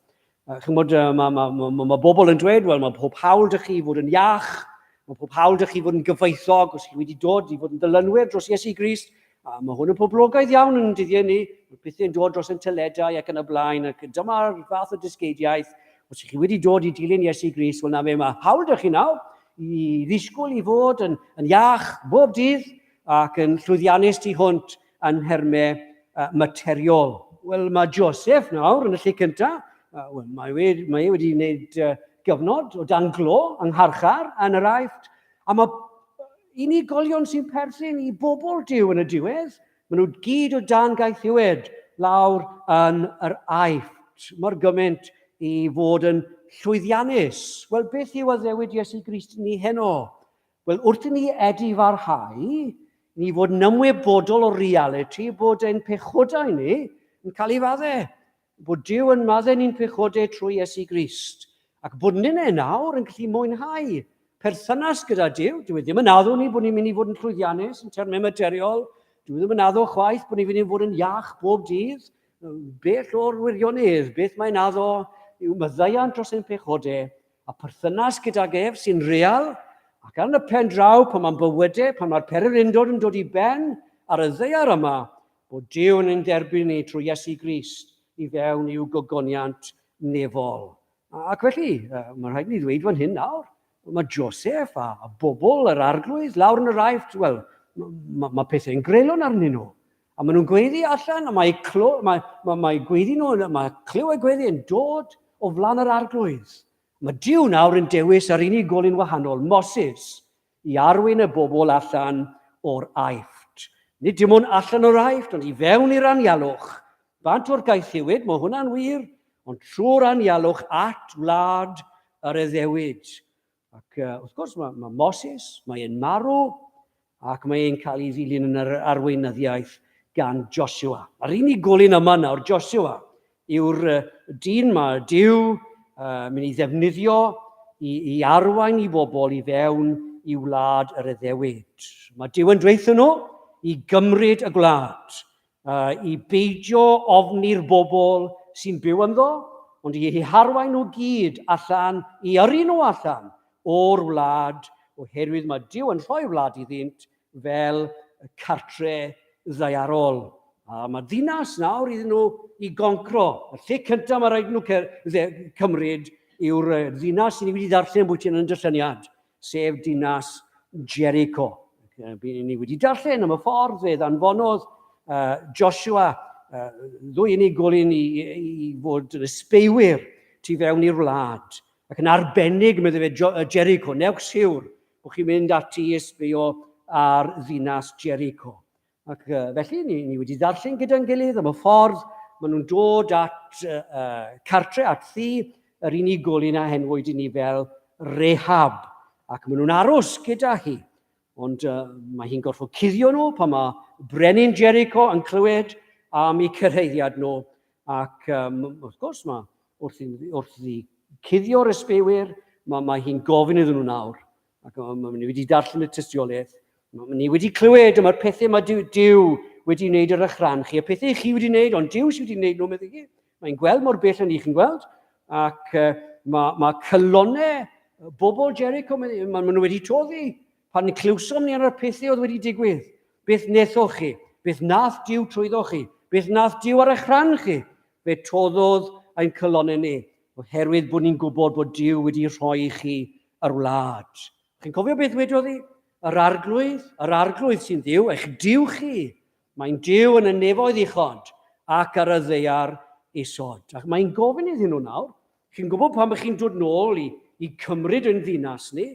Chymod, mae ma, ma, ma, ma bobl yn dweud, wel, mae pob hawl dych chi i fod yn iach, mae pob hawl dych chi fod yn gyfoethog, os chi wedi dod i fod yn ddilynwyr dros Iesu Grist, a mae hwn yn poblogaidd iawn yn dyddiau ni, mae pethau'n dod dros yn teledau ac yn y blaen, ac dyma'r fath o dysgeidiaeth, os chi wedi dod i dilyn Iesu Grist, wel na fe, mae hawl dych chi nawr i ddisgwyl i fod yn, yn iach bob dydd ac yn llwyddiannus tu hwnt yn nhermau uh, materiol. Wel, mae Joseph nawr yn y lle cyntaf, uh, well, mae, wedi, mae e wedi gwneud uh, gyfnod o dan glo yng Ngharchar yn yr Aifft, a mae unigolion sy'n perthyn i bobl Duw yn y diwedd, maen nhw gyd o dan gaethiwed lawr yn yr Aifft. Mor gymaint i fod yn llwyddiannus. Wel, beth yw addewid Iesu Grist ni heno? Wel, wrth i ni edifarhau, ni fod yn ymwybodol o realiti bod ein pechodau ni yn cael ei faddau. Bod Duw yn maddau ni'n pechodau trwy Iesu Grist. Ac bod ninnau nawr yn gallu mwynhau perthynas gyda Duw. Dyw e ddim yn addo ni bod ni'n mynd i fod yn llwyddiannus yn termau materiol. Dyw e ddim yn addo chwaith bod ni'n mynd i fod yn iach bob dydd. Bell o'r wirionedd, beth mae'n addo yw maddeuant dros ein pechodau a perthynas gydag ef sy'n real, ac ar y pen draw, pan mae'n bywydau, pan mae'r pererindod yn dod i ben ar y ddaear yma, bod Duw yn ein derbyn ni trwy Iesu Grist i fewn i'w gogoniant nefol. Ac felly, mae'n rhaid ni ddweud fan hyn nawr, mae Joseph a, a bobl yr arglwydd lawr yn yr Aifft, wel, mae, mae pethau'n greulon arnyn nhw. A maen nhw'n gweiddi allan, a mae, clo, mae, mae, mae gweiddi nhw, mae clyw eu gweiddi yn dod o flaen yr arglwydd. Mae Duw nawr yn dewis yr unigolyn wahanol, Moses, i arwain y bobl allan o'r Aifft. Nid dim ond allan o'r Aifft, ond i fewn i'r anialwch. Bant o'r gaethiwyd, mae hwnna'n wir, ond trwy'r anialwch at wlad yr addewid. Ac uh, wrth gwrs, mae, mae Moses, mae e'n marw, ac mae e'n cael ei ddilyn yn yr arweinyddiaeth gan Joshua. A'r unigolyn yma nawr, Joshua, yw'r uh, dyn mae Duw uh, mynd i ddefnyddio i, i arwain i bobl i fewn i wlad yr addewid. Mae Duw yn dweithio nhw i gymryd y gwlad. i beidio ofni'r bobl sy'n byw ynddo, ond i eu harwain nhw gyd allan, i yrru nhw allan o'r wlad, oherwydd mae Duw yn rhoi wlad iddynt fel cartre ddaearol. A mae ddinas nawr iddyn nhw i goncro. Y lle cyntaf mae rhaid nhw cymryd yw'r ddinas sy'n ni wedi ddarllen bwyty yn y darlleniad, sef dinas Jericho. Ni wedi darllen am y ffordd fe ddanfonodd uh, Joshua uh, ddwy unigolyn i, i, i fod yn ysbeiwyr tu fewn i'r wlad. Ac yn arbennig, meddai fe, Jericho, newch siwr bod chi'n mynd ati i ysbio ar ddinas Jericho. Ac felly, ni, ni wedi ddarllen gyda'n gilydd am y ffordd maen nhw'n dod at uh, cartre, at ddi, yr unigolyn a henwyd i ni fel Rehab. Ac maen nhw'n aros gyda hi. Ond uh, mae hi'n gorfod cuddio nhw pan mae brenin Jericho yn clywed am eu cyrhaeddiad nhw. Ac um, wrth gwrs, mae wrth, wrth i cuddio'r ysbeiwyr, mae, mae hi'n gofyn iddyn nhw nawr. Ac mae ni wedi darllen y tystiolaeth. Mae ni wedi clywed am yr pethau mae Duw, Duw wedi wneud ar eich rhan chi. Y pethau chi wedi wneud, ond Duw sydd wedi wneud nhw, meddai hi. Mae'n gweld mor bell yn ni chi'n gweld. Ac uh, mae, mae cylonau bobl Jericho, mae, mae nhw wedi toddi. Pan clywsom ni ar y pethau oedd wedi digwydd, beth wnaethoch chi? Beth nath Duw trwyddo chi? Beth nath Duw ar eich rhan chi? Fe toddodd ein cylonau ni, oherwydd bod ni'n gwybod bod Duw wedi rhoi i chi yr wlad. Chi'n cofio beth wedodd hi? Yr arglwydd, yr arglwydd sy'n ddiw, eich Duw chi. Mae'n Duw yn y nefoedd uchod ac ar y ddaear isod. Ac mae'n gofyn iddyn nhw nawr, chi'n gwybod pan bych chi'n dod nôl i, i cymryd yn ddinas ni,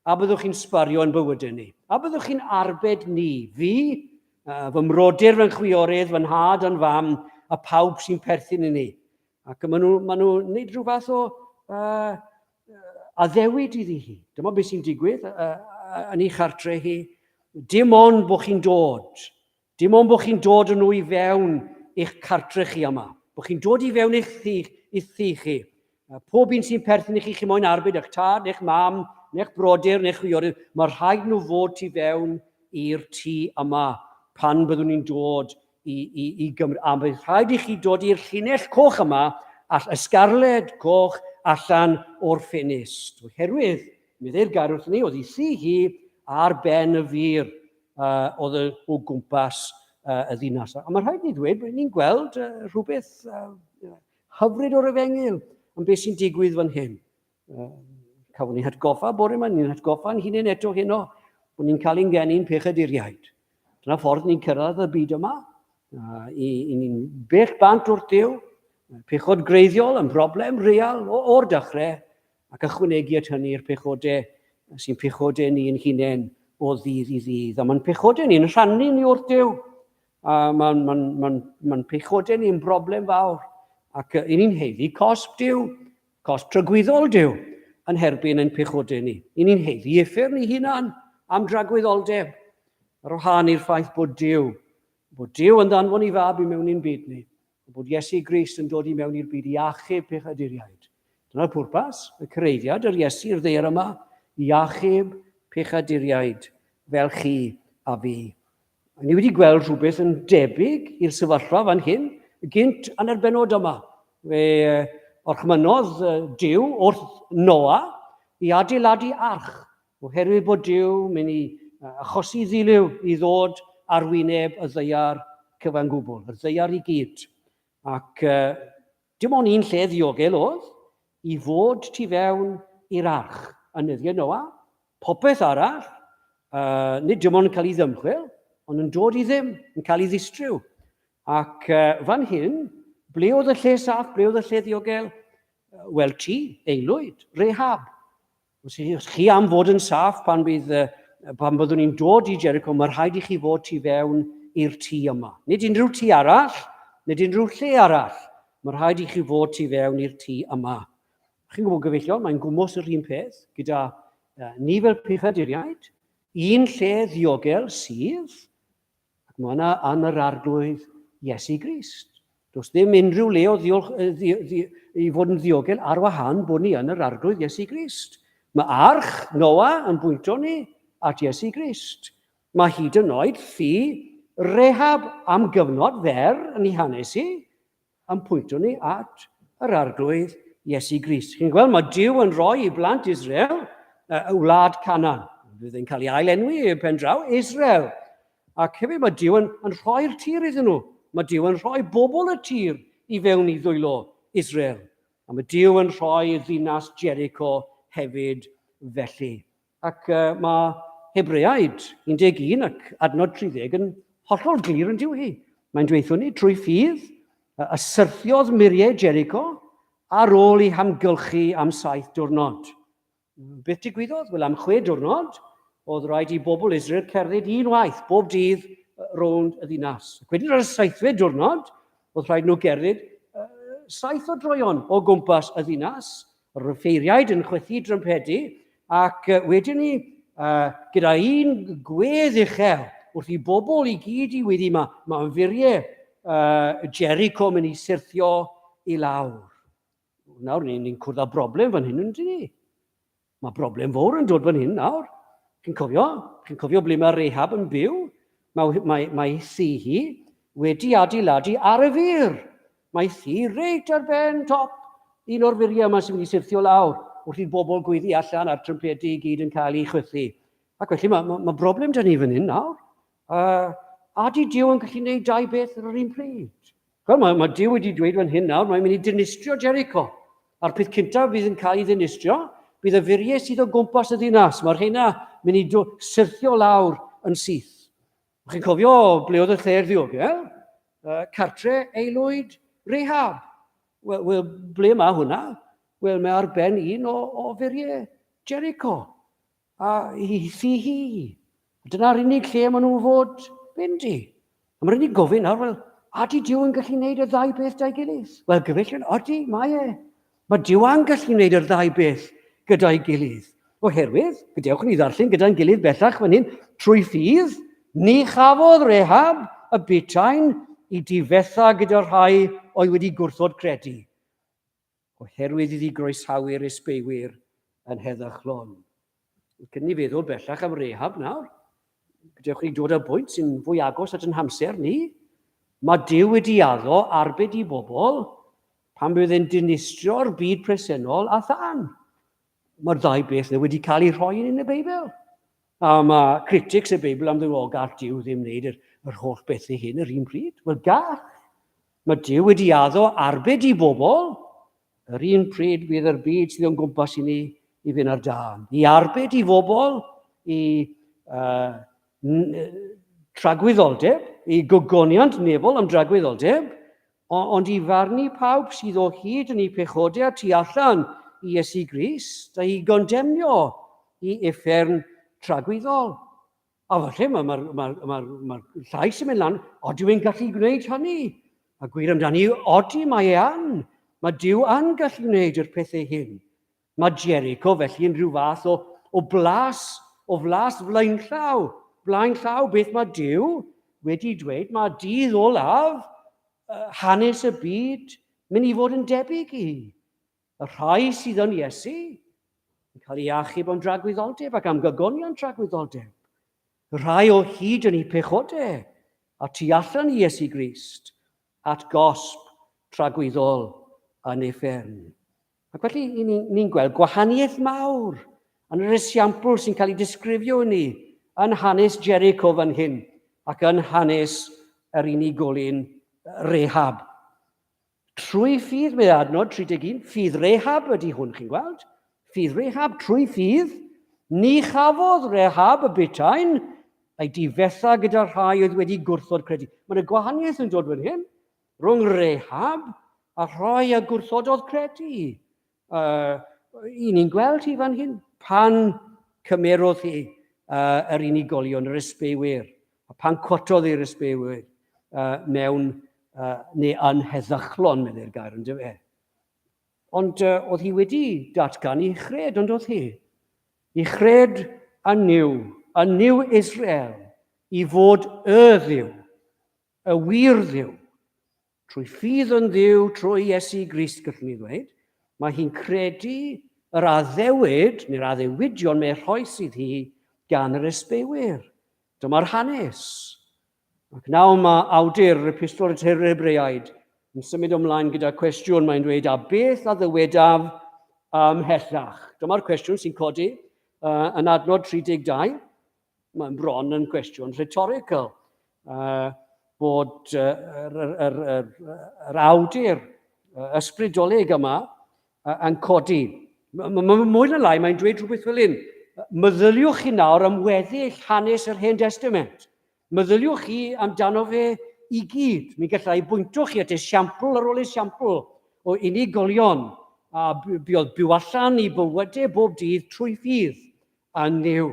a byddwch chi'n sbario yn bywydau ni, a byddwch chi'n arbed ni, fi, fy mrodyr, fy nghwiorydd, fy nhad a'n fam, a pawb sy'n perthyn i ni. Ac maen nhw'n maen nhw wneud rhyw fath o uh, addewid iddi hi. Dyma beth sy'n digwydd uh, yn ei chartre hi. Dim ond bod chi'n dod. Dim ond bod chi'n dod yn nhw i fewn eich cartre chi yma. Bod chi'n dod i fewn eich thŷ, i'ch thŷ chi. Pob un sy'n perthyn i chi, chi moyn arbed eich tad, neu'ch mam, neu'ch brodyr, neu'ch chwiorydd, mae rhaid nhw fod tu fewn i'r tŷ yma pan byddwn ni'n dod i, i, i Gymru. A bydd rhaid i chi dod i'r llinell coch yma, all, y sgarled coch allan o'r ffenest. Oherwydd, meddai'r gair wrth ni, oedd hi thŷ hi ar ben y fur uh, oedd o gwmpas uh, y ddinas. A mae rhaid ni ddweud bod ni'n gweld uh, rhywbeth uh, hyfryd o'r efengyl am beth sy'n digwydd fan hyn. Cafon ni hatgoffa bore yma, ni'n hatgoffa'n hunain eto heno, bod ni'n cael ein geni'n pechaduriaid. Dyna ffordd ni'n cyrraedd y byd yma. I, i ni'n bell bant wrth Duw, pechod greiddiol yn broblem real o'r dechrau, ac ychwanegu at hynny'r pechodau sy'n pechodau ni'n hunain o ddydd i ddydd. A mae'n pechodau ni'n rhannu ni wrth Duw. A mae'n ma ma ma pechodau ni'n broblem fawr. Ac i ni'n heiddi cosb Duw. Cosb tragwyddol Duw yn herbyn ein pechodau ni. I ni'n heiddi uffern i hunan am dragwyddoldeb. Ar wahân i'r ffaith bod Duw, bod Duw yn ddanfon i fab i mewn i'n byd ni, a bod Iesu Grist yn dod i mewn i'r byd i achub pechaduriaid. Dyna'r pwrpas, y cyreiddiad yr Iesu i'r ddaear yma, i achub pechaduriaid fel chi a fi. Ni wedi gweld rhywbeth yn debyg i'r sefyllfa fan hyn gynt yn yr benod yma. Fe orchmynnodd Duw wrth Noa i adeiladu arch, oherwydd bod Duw mynd i achosi ddilyw i ddod ar wyneb y ddaear cyfan gwbl, y ddaear i gyd. Ac dim ond un lle ddiogel oedd i fod tu fewn i'r arch yn nyddiau Noa. Popeth arall, uh, nid dim ond yn cael ei ddymchwel, ond yn dod i ddim, yn cael ei ddistryw. Ac uh, fan hyn, ble oedd y lle saff, ble oedd y lle ddiogel? Wel ti, aelwyd, Rehab. Os chi am fod yn saff pan, bydd, pan byddwn ni'n dod i Jericho, mae rhaid i chi fod tu fewn i'r tŷ yma. Nid unrhyw tŷ arall, nid unrhyw lle arall. Mae rhaid i chi fod tu fewn i'r tŷ yma. Chi'n gwybod gyfeillion, mae'n gwmws yr un peth gyda ni fel pechaduriaid. Un lle ddiogel sydd, Ac mae yna yn yr Arglwydd Iesu Grist. Does ddim unrhyw le o ddiolch, ddi, ddi, i fod yn ddiogel ar wahân bod ni yn yr Arglwydd Iesu Grist. Mae arch Noa yn bwyntio ni at Iesu Grist. Mae hyd yn oed thi Rehab am gyfnod fer yn ei hanes hi, yn pwyntio ni at yr Arglwydd Iesu Grist. Chi'n gweld, mae Duw yn rhoi i blant Israel y wlad Canaan. Fydd yn cael ei ailenwi i pen draw, Israel. Ac hefyd mae Duw yn, yn rhoi'r tir iddyn nhw. Mae Duw yn rhoi bobl y tir i fewn i ddwylo Israel. A mae Duw yn rhoi ddinas Jericho hefyd felly. Ac uh, mae Hebreaid 11 ac adnod 30 yn hollol glir yn dyw hi. Mae'n dweithio ni trwy ffydd y syrthiodd muriau Jericho ar ôl i hamgylchu am saith diwrnod. Beth digwyddodd? Wel, am chwe diwrnod, oedd rhaid i bobl Israel cerdded un waith bob dydd rownd y ddinas. Ac wedyn ar y seithfed diwrnod, oedd rhaid nhw gerdded saith o droeon o gwmpas y ddinas, yr offeiriaid yn chwythu drympedi, ac wedyn ni, gyda un gwedd uchel, wrth i bobl i gyd i weddi, mae, mae furiau Jericho mynd i syrthio i lawr. Nawr, ni'n ni cwrdd â broblem fan hyn, yn ni? Mae broblem fawr yn dod fan hyn nawr. Chi'n cofio? Chi'n cofio ble mae Rahab yn byw? Mae, mae, mae thŷ hi wedi adeiladu ar y fur. Mae thŷ reit ar ben top un o'r furiau yma sy'n mynd i syrthio lawr wrth i'r bobl gweiddi allan a'r trympedi i gyd yn cael eu chwythu. Ac felly mae, mae, mae broblem dyn ni fan hyn nawr. A di Duw yn gallu gwneud dau beth ar yr un pryd? Wel, mae, mae Duw wedi dweud fan hyn nawr, mae'n mynd i dinistrio Jericho. A'r peth cyntaf fydd yn cael ei ddinistrio, bydd y furiau sydd o gwmpas y ddinas. Mae'r rheina mynd i syrthio lawr yn syth. Chi'n cofio ble oedd y lle ddiogel? Cartre aelwyd Rahab. Wel, well, ble mae hwnna? Wel, mae ar ben un o, o furiau Jericho. A hi thi hi. Dyna'r unig lle maen nhw fod fynd i. A mae'n rhaid gofyn nawr, wel, a di Duw yn gallu gwneud y ddau beth da'i gilydd? Wel, gyfeillion, odi, mae e. Mae Duw yn gallu gwneud yr ddau beth gyda'i gilydd. Oherwydd, gadewch ni ddarllen gyda'n gilydd bellach fan hyn, trwy ffydd, ni chafodd Rehab y butain i difetha gyda rhai oedd wedi gwrthod credu. oherwydd iddi groesawu'r ysbeiwyr yn heddychlon. Cyn ni feddwl bellach am Rehab nawr, gadewch ni dod â bwynt sy'n fwy agos at yn hamser ni. Mae Duw wedi addo arbed i bobl pan bydd e'n dinistrio'r byd presennol a thân. Mae'r ddau beth yna wedi cael eu rhoi yn y Beibl. A mae critics y Beibl am ddweud, o, gall Duw ddim wneud yr, yr holl bethau hyn yr un pryd. Wel, gall. Mae Duw wedi addo arbed i bobl, yr un pryd bydd yr byd sydd o'n gwmpas i ni i fynd ar dân. I arbed i bobl, i uh, tragwyddoldeb, i gogoniant nefol am dragwyddoldeb, ond i farnu pawb sydd o hyd yn eu pechodau tu allan i Iesu Grist, a i gondemnio i uffern tragwyddol. A falle mae'r ma, ma, ma, ma llais yn mynd lan, odi mae'n gallu gwneud hynny? A gwir amdani, odi mae e an. Mae Duw yn gallu gwneud yr pethau hyn. Mae Jericho felly yn rhyw fath o, o blas, o flas flaenllaw. Blaenllaw beth mae Duw wedi dweud, mae dydd olaf hanes y byd mynd i fod yn debyg i. Y rhai sydd yn Iesu yn cael ei achub am dragwyddoldeb ac am gygonion tragwyddoldeb. Y rhai o hyd yn eu pechodau a tu allan i Iesu Grist at gosb tragwyddol yn uffern. Ac felly, ni'n ni gweld gwahaniaeth mawr yn yr esiampl sy'n cael ei disgrifio i ni yn hanes Jericho fan hyn ac yn hanes yr unigolyn Rehab. Trwy ffydd, mae adnod 31, ffydd Rehab ydy hwn, chi'n gweld? Ffydd Rehab, trwy ffydd, ni chafodd Rehab y butain ei difetha gyda rhai oedd wedi gwrthod credu. Mae'n y gwahaniaeth yn dod fan hyn. Rhwng Rehab a rhai a gwrthododd credu. Uh, I ni'n gweld hi fan hyn, pan cymerodd hi uh, yr unigolion, yr ysbeiwyr, a pan cwotodd i'r ysbeiwyr uh, mewn, uh, neu yn heddychlon, meddai'r gair, yn dyfe. Ond uh, oedd hi wedi datgan i chred, ond oedd hi? I chred yn Nuw, yn Nuw Israel, i fod y Dduw, y wir Dduw. Trwy ffydd yn Dduw, trwy Iesu Grist, gallwn ni ddweud, mae hi'n credu yr addewid, neu'r addewidion mae rhoes sydd hi gan yr ysbeiwyr. Dyma'r hanes. Ac nawr mae awdur yr epistol at yr Hebreaid yn symud ymlaen gyda cwestiwn, mae'n dweud, a beth a ddywedaf ymhellach? Dyma'r cwestiwn sy'n codi uh, yn adnod 32. Mae'n bron yn gwestiwn rhetorical, uh, bod uh, yr, yr, yr, yr, yr awdur ysbrydolig yma uh, yn codi. Mwy na lai, mae'n dweud rhywbeth fel hyn. Meddyliwch chi nawr am weddill hanes yr Hen Testament. Meddyliwch chi amdano fe i gyd. Mi gallai bwyntio chi at esiampl ar ôl esiampl o unigolion. a buodd byw allan i bywydau bob dydd trwy ffydd yn Nuw.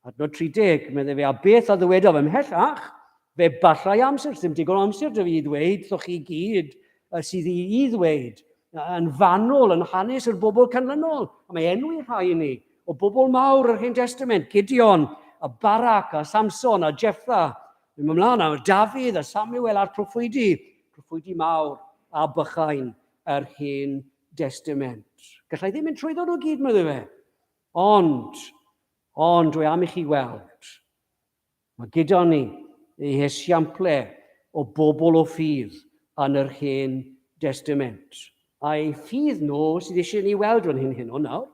Adnod 30, meddai fe, a beth a ddywedodd ymhellach, fe ballai amser, ddim digon o amser dy fi i ddweud, wrthoch chi gyd sydd i, i ddweud, yn fanwl yn hanes yr bobl canlynol. A mae enw i rhai i ni, o bobl mawr yr Hen Testament, Gideon, a Barak, a Samson, a Jephtha, Mynd ymlaen a Dafydd a Samuel a'r proffwydi, proffwydi mawr a bychain yr Hen Destament. Gallai ddim mynd trwyddo nhw gyd, meddai fe. Ond, ond dwi am i chi weld, mae gyda ni ei hesiample o bobl o ffydd yn yr Hen Destament. A ei ffydd nhw sydd eisiau ni weld fan hyn heno nawr.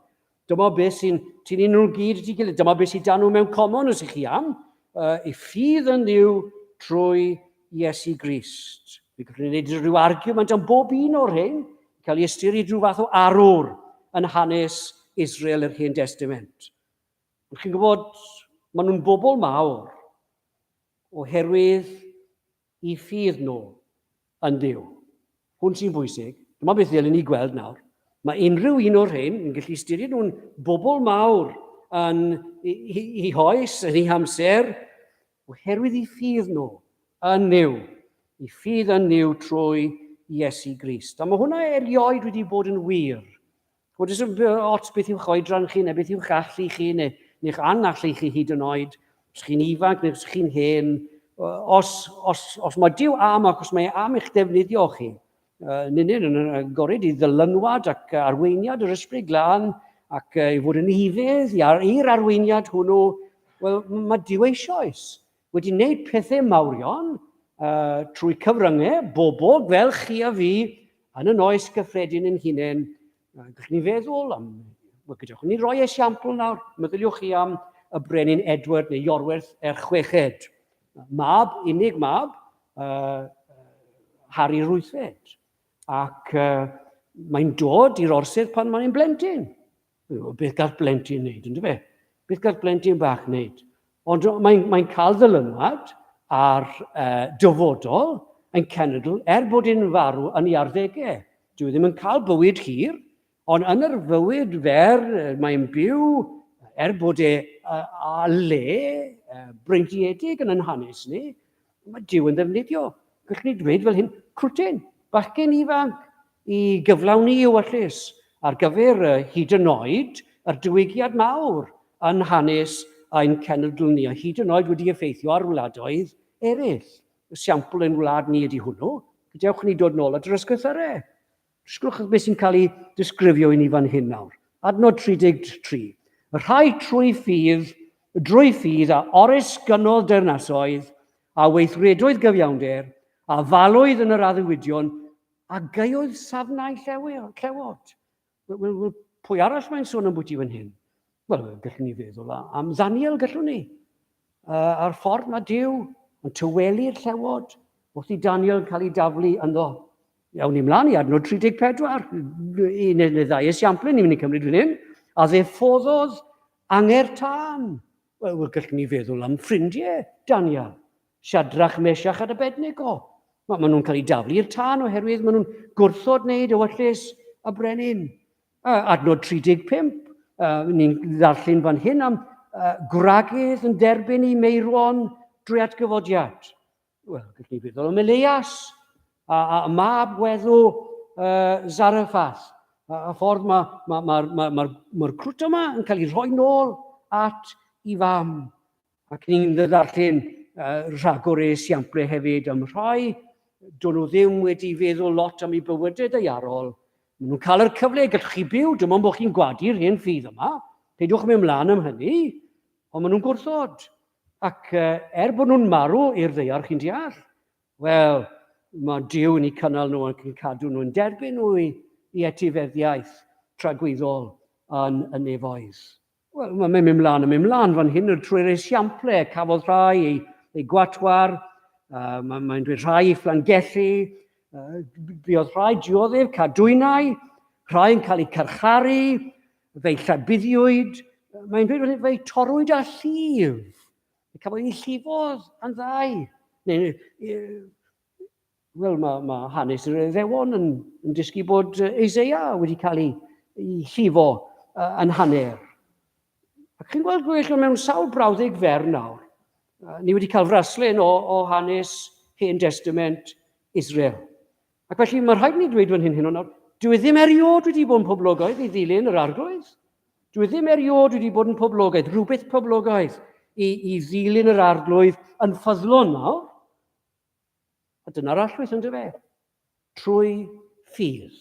Dyma beth sy'n tynnu nhw gyd at ei gilydd. Dyma beth sydd dan nhw mewn common os ych chi am. Ei ffydd yn Dduw trwy Iesu Grist. Fe gallwn ni wneud rhyw argument am bob un o'r rhain, cael ei ystyried rhyw fath o arwr yn hanes Israel yr Hen Testament. Ond chi'n gwybod, maen nhw'n bobl mawr oherwydd i ffydd nhw yn Dduw. Hwn sy'n bwysig. Dyma beth ddylen ni gweld nawr. Mae unrhyw un o'r rhain yn gallu ystyried nhw'n bobl mawr yn i hoes, yn ei hamser, oherwydd i ffydd nhw yn Nuw, i ffydd yn Nuw trwy Iesu Grist. A mae hwnna erioed wedi bod yn wir. Ch'mod, does dim ots beth yw'ch oedran chi, neu beth yw'ch allu chi, neu neu'ch anallu chi hyd yn oed, os chi'n ifanc neu os chi'n hen, os, os, os mae Duw am ac os mae e am eich defnyddio chi, yn unig yn agored i ddylanwad ac arweiniad yr Ysbryd Glân ac i fod yn ufudd i'r arweiniad hwnnw, wel, mae Duw eisoes wedi wneud pethau mawrion uh, trwy cyfryngau bobl fel chi a fi yn yn oes gyffredin yn hunain. Gallwn ni feddwl am, wel, gadewch ni roi esiampl nawr, meddyliwch chi am y brenin Edward neu Iorwerth er chweched. Mab, unig mab, uh, Harry Rwythfed. Ac uh, mae'n dod i'r orsedd pan mae'n blentyn. Beth gall blentyn wneud, ynddo fe? Beth gall blentyn bach wneud? Ond mae'n mae cael ddylanwad ar uh, dyfodol ein cenedl er bod e'n farw yn ei arddegau. Dyw e ddim yn cael bywyd hir, ond yn yr fywyd fer mae'n byw er bod e a le breintiedig yn yn hanes ni, mae Duw yn ddefnyddio. Gallwn ni dweud fel hyn, crwtyn, bachgen ifanc i gyflawni ewyllys ar gyfer hyd yn oed yr diwygiad mawr yn hanes ein cenedl ni, a hyd yn oed wedi effeithio ar wladoedd eraill. Siampl ein wlad ni ydy hwnnw. Gadewch ni dod nôl at yr ysgrythyrau. Dysgwch beth sy'n cael ei disgrifio i ni fan hyn nawr. Adnod 33. Y rhai trwy ffydd, drwy ffydd a oresgynnodd deyrnasoedd, a weithredoedd gyfiawnder, a falwyd yn yr addewidion, a gaeodd safnau llewod. Wel, wel, wel, pwy arall mae'n sôn ambwti fan hyn? Wel, gallwn ni feddwl am Ddaniel, gallwn ni. A'r ffordd mae Duw yn tywelu'r llewod wrth i Daniel cael ei daflu ynddo. Iawn ni mlaen i adnod 34, un neu ddau esiampl ni'n mynd i cymryd fan hyn. A ddeffoddodd anger tân. Wel, wel gallwn ni feddwl am ffrindiau Daniel, Siadrach, Mesiach a Abednego. Mae ma nhw'n cael eu daflu i'r tân oherwydd maen nhw'n gwrthod wneud ewyllys y brenin. Adnod 35, ni'n ddarllen fan hyn am gwragedd yn derbyn eu meirwon drwy atgyfodiad. Wel, gallwn ni feddwl am Elias a, a, a mab weddw Zarephath. A, a ffordd mae'r ma, ma, ma, ma, ma, ma crwt yma yn cael ei rhoi nôl at i fam. Ac ni'n ddarllen rhagor o esiamplau hefyd am rhai do'n nhw ddim wedi feddwl lot am eu bywydau daearol. Maen nhw'n cael yr cyfle, gallwch chi byw, dim ond bod chi'n gwadu'r hen ffydd yma. Peidiwch mynd mlaen am hynny, ond maen nhw'n gwrthod. Ac er bod nhw'n marw i'r ddaear, chi'n deall, wel, mae Duw yn eu cynnal nhw ac yn cadw nhw, yn derbyn nhw i, i etifeddiaeth tragwyddol yn y nefoedd. Wel, mae'n mynd mlaen a mynd mlaen fan hyn trwy'r esiample. Cafodd rhai ei, ei gwatwar, uh, mae'n mae dweud rhai ei fflangellu, uh, buodd rhai dioddef cadwynau, rhai yn cael eu carcharu, fe'i llabuddiwyd, mae'n dweud fan hyn, fe'i torrwyd â llif. Cafodd ei llifodd yn ddau. Neu, Wel, mae, mae hanes yr Iddewon yn, yn dysgu bod Isaiah wedi cael ei, ei llifo uh, yn hanner. Ac chi'n gweld gwell mewn sawl brawddeg fer nawr. Uh, ni wedi cael fraslun o, o hanes Hen Testament Israel. Ac felly mae rhaid ni dweud fan hyn hyn o nawr, dwi e ddim erioed wedi bod yn poblogaidd i ddilyn yr arglwydd. Dwi e ddim erioed wedi bod yn poblogaidd, rhywbeth poblogaidd i, i ddilyn yr arglwydd yn ffyddlon nawr. A dyna'r allwydd yn dyfe. Trwy ffydd.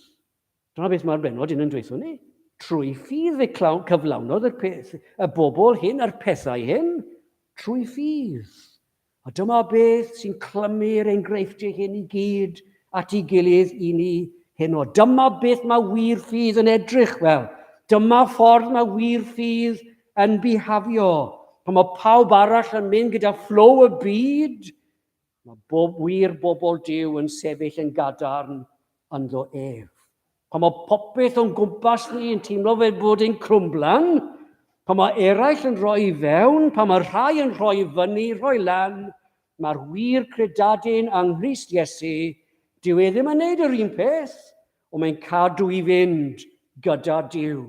Dyna beth mae'r benod hyn yn dweud ni. Trwy ffydd fe cyflawnodd y, peth, y bobl hyn a'r pethau hyn. Trwy ffydd. A dyma beth sy'n clymu'r enghreifftiau hyn i gyd at ei gilydd i ni heno. Dyma beth mae wir ffydd yn edrych fel. Dyma ffordd mae wir ffydd yn bihafio. Pan mae pawb arall yn mynd gyda flow y byd, Mae bob wir bobl Duw yn sefyll yn gadarn ynddo ef. Pan mae popeth o'n gwmpas ni yn teimlo fel bod ein crwmblan, pan mae eraill yn rhoi i fewn, pan mae rhai yn rhoi i fyny, rhoi lan, mae'r wir credadun yng Nghrist Iesu, dyw e ddim yn neud yr un peth, ond mae'n cadw i fynd gyda Duw.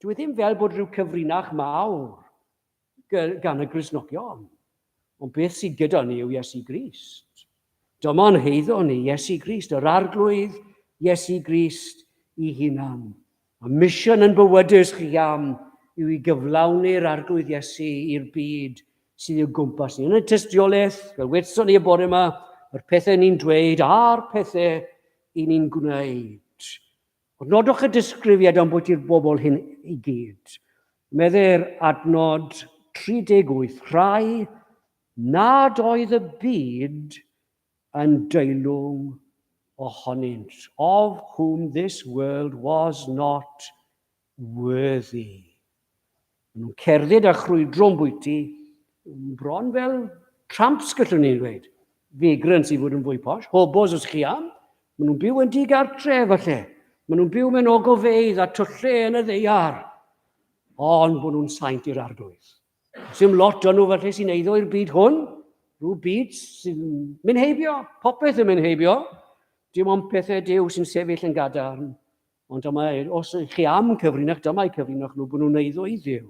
Dyw e ddim fel bod rhyw cyfrinach mawr gan y Gristnogion. Ond beth sydd gyda ni yw Iesu Grist. Dyma'n heiddo ni, Iesu Grist, yr Arglwydd Iesu Grist i hunan. A mission yn bywydus chi am yw i gyflawni'r Arglwydd Iesu i'r byd sydd i'w gwmpas ni. Yn y tystiolaeth, fel wedson ni y bore yma, yr pethau ni'n dweud a'r pethau i ni'n gwneud. Ond nodwch y disgrifiad ambwyti'r bobl hyn i gyd. Medde'r adnod 38, rhai nad oedd y byd yn deilwng ohonynt, of whom this world was not worthy. Maen nhw'n cerdded a chrwydro'n bwyty, bron fel tramps gallwn ni'n dweud. Vagrants i fod yn fwy posh, hobos os chi am. Maen nhw'n byw yn digartre falle. Maen nhw'n byw mewn ogofeydd a tyllau yn y ddeiar. Ond bod nhw'n saint i'r arglwydd. Sim lot o'n nhw falle sy'n eiddo i'r byd hwn. Rhyw byd sy'n mynd heibio, popeth yn mynd heibio. Dim ond pethau Duw sy'n sefyll yn gadarn. Ond dyma, os ych chi am cyfrinach, dyma eu cyfrinach nhw, bod nhw'n eiddo i Dduw,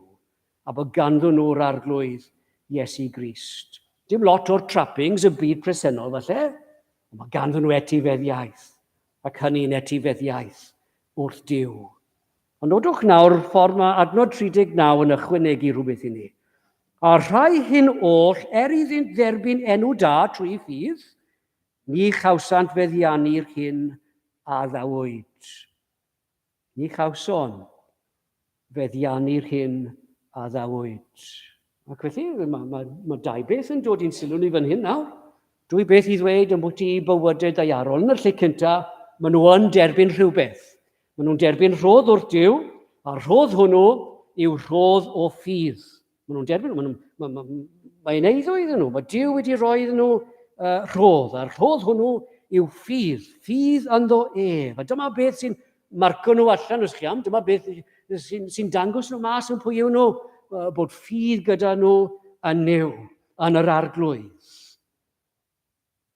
a bod ganddyn nhw'r Arglwydd Iesu Grist. Dim lot o'r trappings y byd presennol falle, ond mae ganddyn nhw etifeddiaeth, ac hynny'n etifeddiaeth wrth Duw. Ond nodwch nawr ffordd mae adnod 39 yn ychwanegu rhywbeth i ni. A rhai hyn oll, er iddynt dderbyn enw da trwy ffydd, Ni chawsant feddiannu'r hyn a addawyd. Ni chawson feddiannu'r hyn a addawyd. Ac felly, mae, mae, mae dau beth yn dod i'n sylw ni fan hyn nawr. Dwy beth i ddweud yn bwyty bywydau daearol. Yn y lle cyntaf, maen nhw yn derbyn rhywbeth. Maen nhw'n derbyn rhodd wrth Duw, a'r rhodd hwnnw yw rhodd o ffydd. Maen nhw'n derbyn, maen nhw, mae'n ma, mae eiddo iddyn nhw, mae Duw wedi rhoi iddyn nhw uh, rhodd, a'r rhodd hwnnw yw ffydd, ffydd ynddo ef. A dyma beth sy'n marco nhw allan, os chi am, dyma beth sy'n sy dangos nhw mas yn pwy yw nhw, bod ffydd gyda nhw yn Nuw, yn yr arglwydd.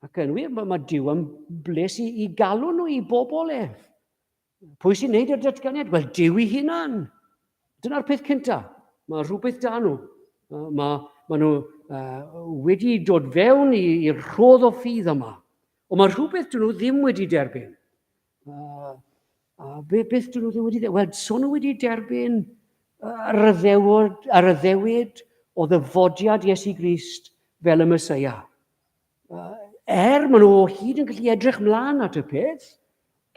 Ac yn wir, mae, mae Duw yn bles i, i galw nhw i bobl ef. Pwy sy'n neud y datganiad? Wel, Duw i hunan. Dyna'r peth cyntaf. Mae rhywbeth da nhw. Mae, mae nhw uh, wedi dod fewn i'r rhodd o ffydd yma. Ond mae rhywbeth dyn nhw ddim wedi derbyn. Uh, a be, beth dyn nhw ddim wedi derbyn? Wel, so nhw wedi derbyn yr addewid, yr addewid o ddyfodiad Iesu Grist fel y Mesoea. Er maen nhw o hyd yn gallu edrych mlaen at y peth,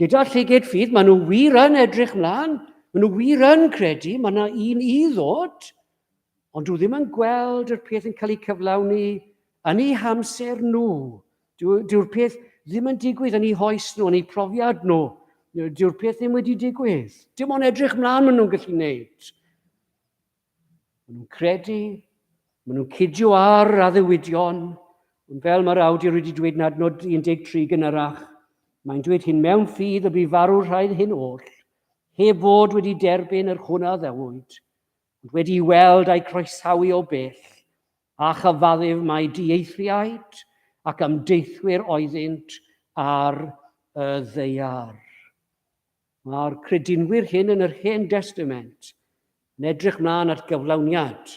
gyda llyged ffydd, maen nhw wir yn edrych mlaen, maen nhw wir yn credu, mae yna un i ddod, ond dwi ddim yn gweld yr peth yn cael ei cyflawni yn eu hamser nhw. Dyw'r peth ddim yn digwydd yn eu hoes nhw, yn eu profiad nhw. Dyw'r peth ddim wedi digwydd. Dim ond edrych mlaen maen nhw'n gallu gwneud. Maen nhw'n credu, maen nhw'n cydio ar addewidion, ond fel mae'r awdur wedi dweud yn adnod 13 gynharach, mae'n dweud hyn mewn ffydd y bu farw rhaid hyn oll, heb fod wedi derbyn yr hwn a ddewyd, ond wedi weld a'i croesawu o bell, a chyfaddef mai dieithriaid ac ymdeithwyr oeddynt ar y ddeiar. Mae'r credinwyr hyn yn yr Hen Destament yn edrych mlaen at gyflawniad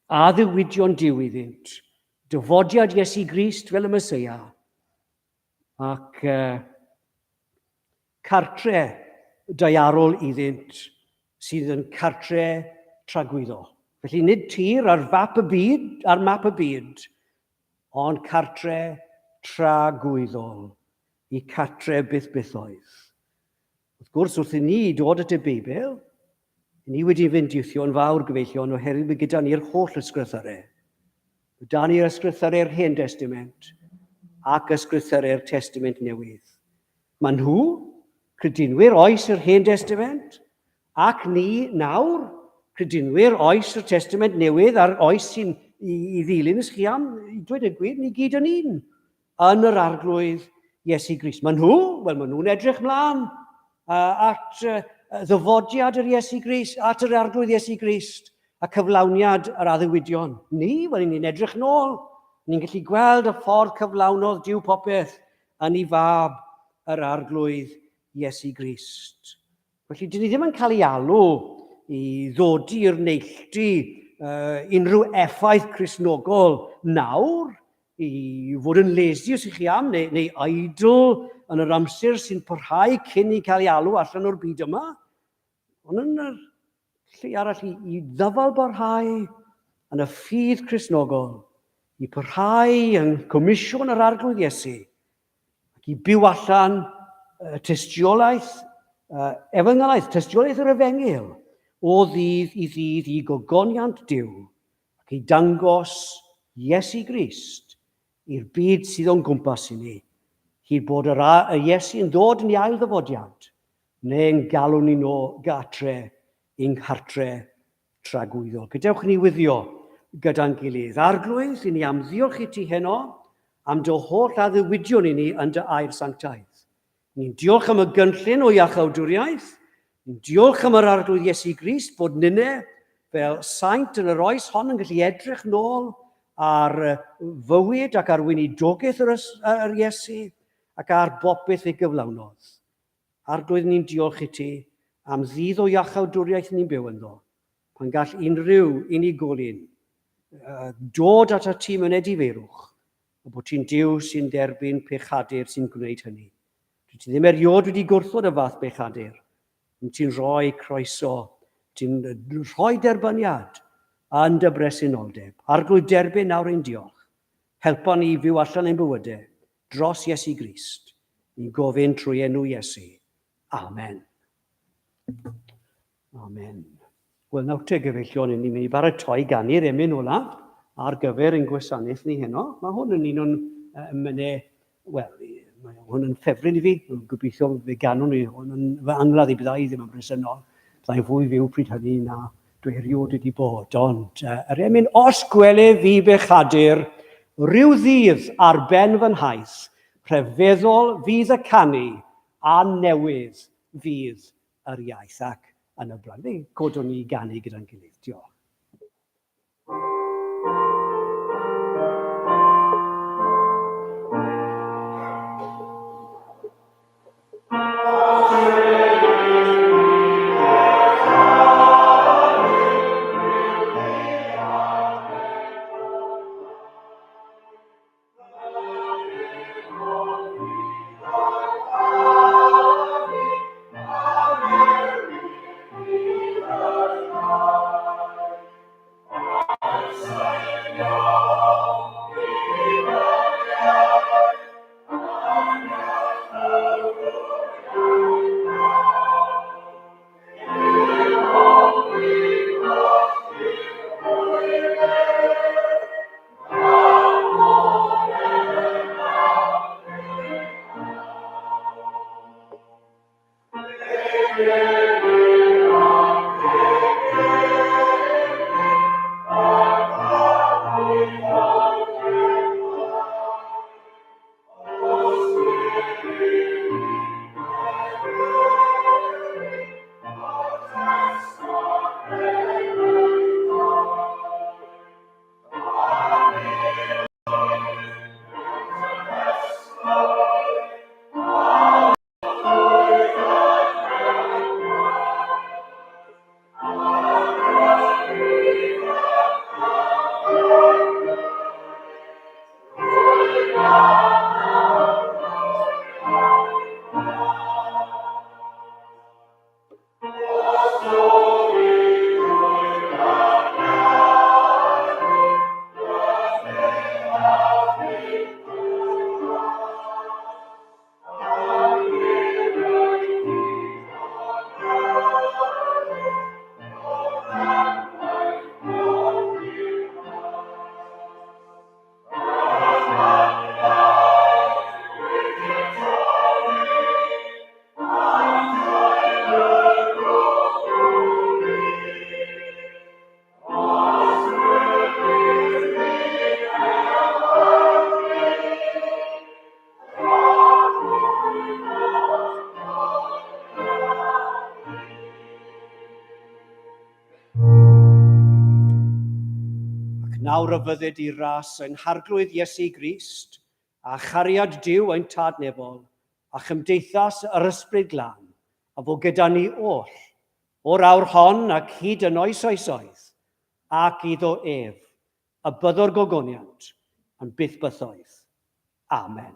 addewidion Duw iddynt, dyfodiad Iesu Grist fel y Meseia, ac cartre daearol iddynt sydd yn cartre tragwyddol. Felly nid tir ar fap y byd, ar map y byd, ond cartre tragwyddol i cartre byth bythoedd. Wrth gwrs, wrth i ni dod at y Beibl, ni wedi fynd yn fawr gyfeillion oherwydd mae gyda ni'r holl ysgrythyrau. Mae da ni'r ysgrythyrau'r Hen Destament ac ysgrythyrau'r Testament Newydd. Mae nhw, credinwyr oes yr Hen Destament, ac ni nawr, credinwyr oes y Testament Newydd a'r oes sy'n i, i ddilyn ys chi am, i dweud y gwir, ni gyd yn un yn yr Arglwydd Iesu Grist. Mae nhw, wel, maen nhw'n edrych mlaen at ddyfodiad yr Iesu Grist, at yr Arglwydd Iesu Grist, a cyflawniad yr addewidion. Ni, wel, ni'n edrych nôl, ni'n gallu gweld y ffordd cyflawnodd Duw popeth yn ei fab yr Arglwydd Iesu Grist. Felly, dyn ni ddim yn cael ei alw i ddodi i'r neilltu uh, unrhyw effaith Cristnogol nawr, i fod yn lazy os ych chi am, neu, neu idle yn yr amser sy'n parhau cyn i cael ei alw allan o'r byd yma. Ond yn yr lle arall i, i ddyfal barhau yn y ffydd Cristnogol, i parhau yng Nghomisiwn yr Arglwydd Iesu, ac i byw allan y tystiolaeth uh, efengylaidd, tystiolaeth yr efengyl, o ddydd i ddydd i gogoniant Duw, ac i dangos Iesu Grist i'r byd sydd o'n gwmpas i ni, hyd bod yr, y Iesu yn dod yn ei ail ddyfodiad, neu'n galw ni nôl gatre i'n nghartre tragwyddol. Gadewch i ni wyddio gyda'n gilydd. Arglwydd, i ni am ddiolch i ti heno am dy holl addewidion i ni yn dy air sanctaidd. Ni'n diolch am y gynllun o iachawdwriaeth. Ni'n diolch am yr Arglwydd Iesu Grist bod ninne fel saint yn yr oes hon yn gallu edrych nôl ar fywyd ac ar weinidogaeth yr, yr Iesu ac ar bopeth ei gyflawnodd. Arglwydd, ni'n diolch i ti am ddydd o iachawdwriaeth ni'n byw ynddo, pan gall unrhyw unigolyn dod at ti mewn edifeirwch a bod ti'n Duw sy'n derbyn pechadur sy'n gwneud hynny. Dwi ti ddim erioed wedi gwrthod y fath bechadur. Ond ti'n rhoi croeso, ti'n rhoi derbyniad yn dy bresenoldeb. Arglwydd derbyn nawr ein diolch. Helpa ni i fyw allan ein bywydau dros Iesu Grist. Ni'n gofyn trwy enw Iesu. Amen. Amen. Wel, nawr te, gyfeillion, ni'n mynd i baratoi ganu'r emyn olaf ar gyfer ein gwasanaeth ni heno. Mae hwn yn un o'n emynau, wel, mae hwn yn ffefryn i fi. Gobeithio fe ganwn ni hwn yn fy angladd i byddai ddim yn bresennol. Byddai fwy fyw pryd hynny na dwi erioed wedi bod. Ond uh, yr emyn, os gwele fi bechadur, rhyw ddydd ar ben fy nhaith, rhyfeddol fydd y canu, a newydd fydd yr iaith ac yn y blaen. Fe codwn ni ganu gyda'n gilydd. Diolch. Nawr y fydded i ras ein Harglwydd Iesu Grist, a chariad Duw ein Tad Nefol, a chymdeithas yr Ysbryd Glân, a fo gyda ni oll, o'r awr hon ac hyd yn oes oesoedd, ac iddo ef, y byddwr gogoniant, yn byth bythoedd. Amen.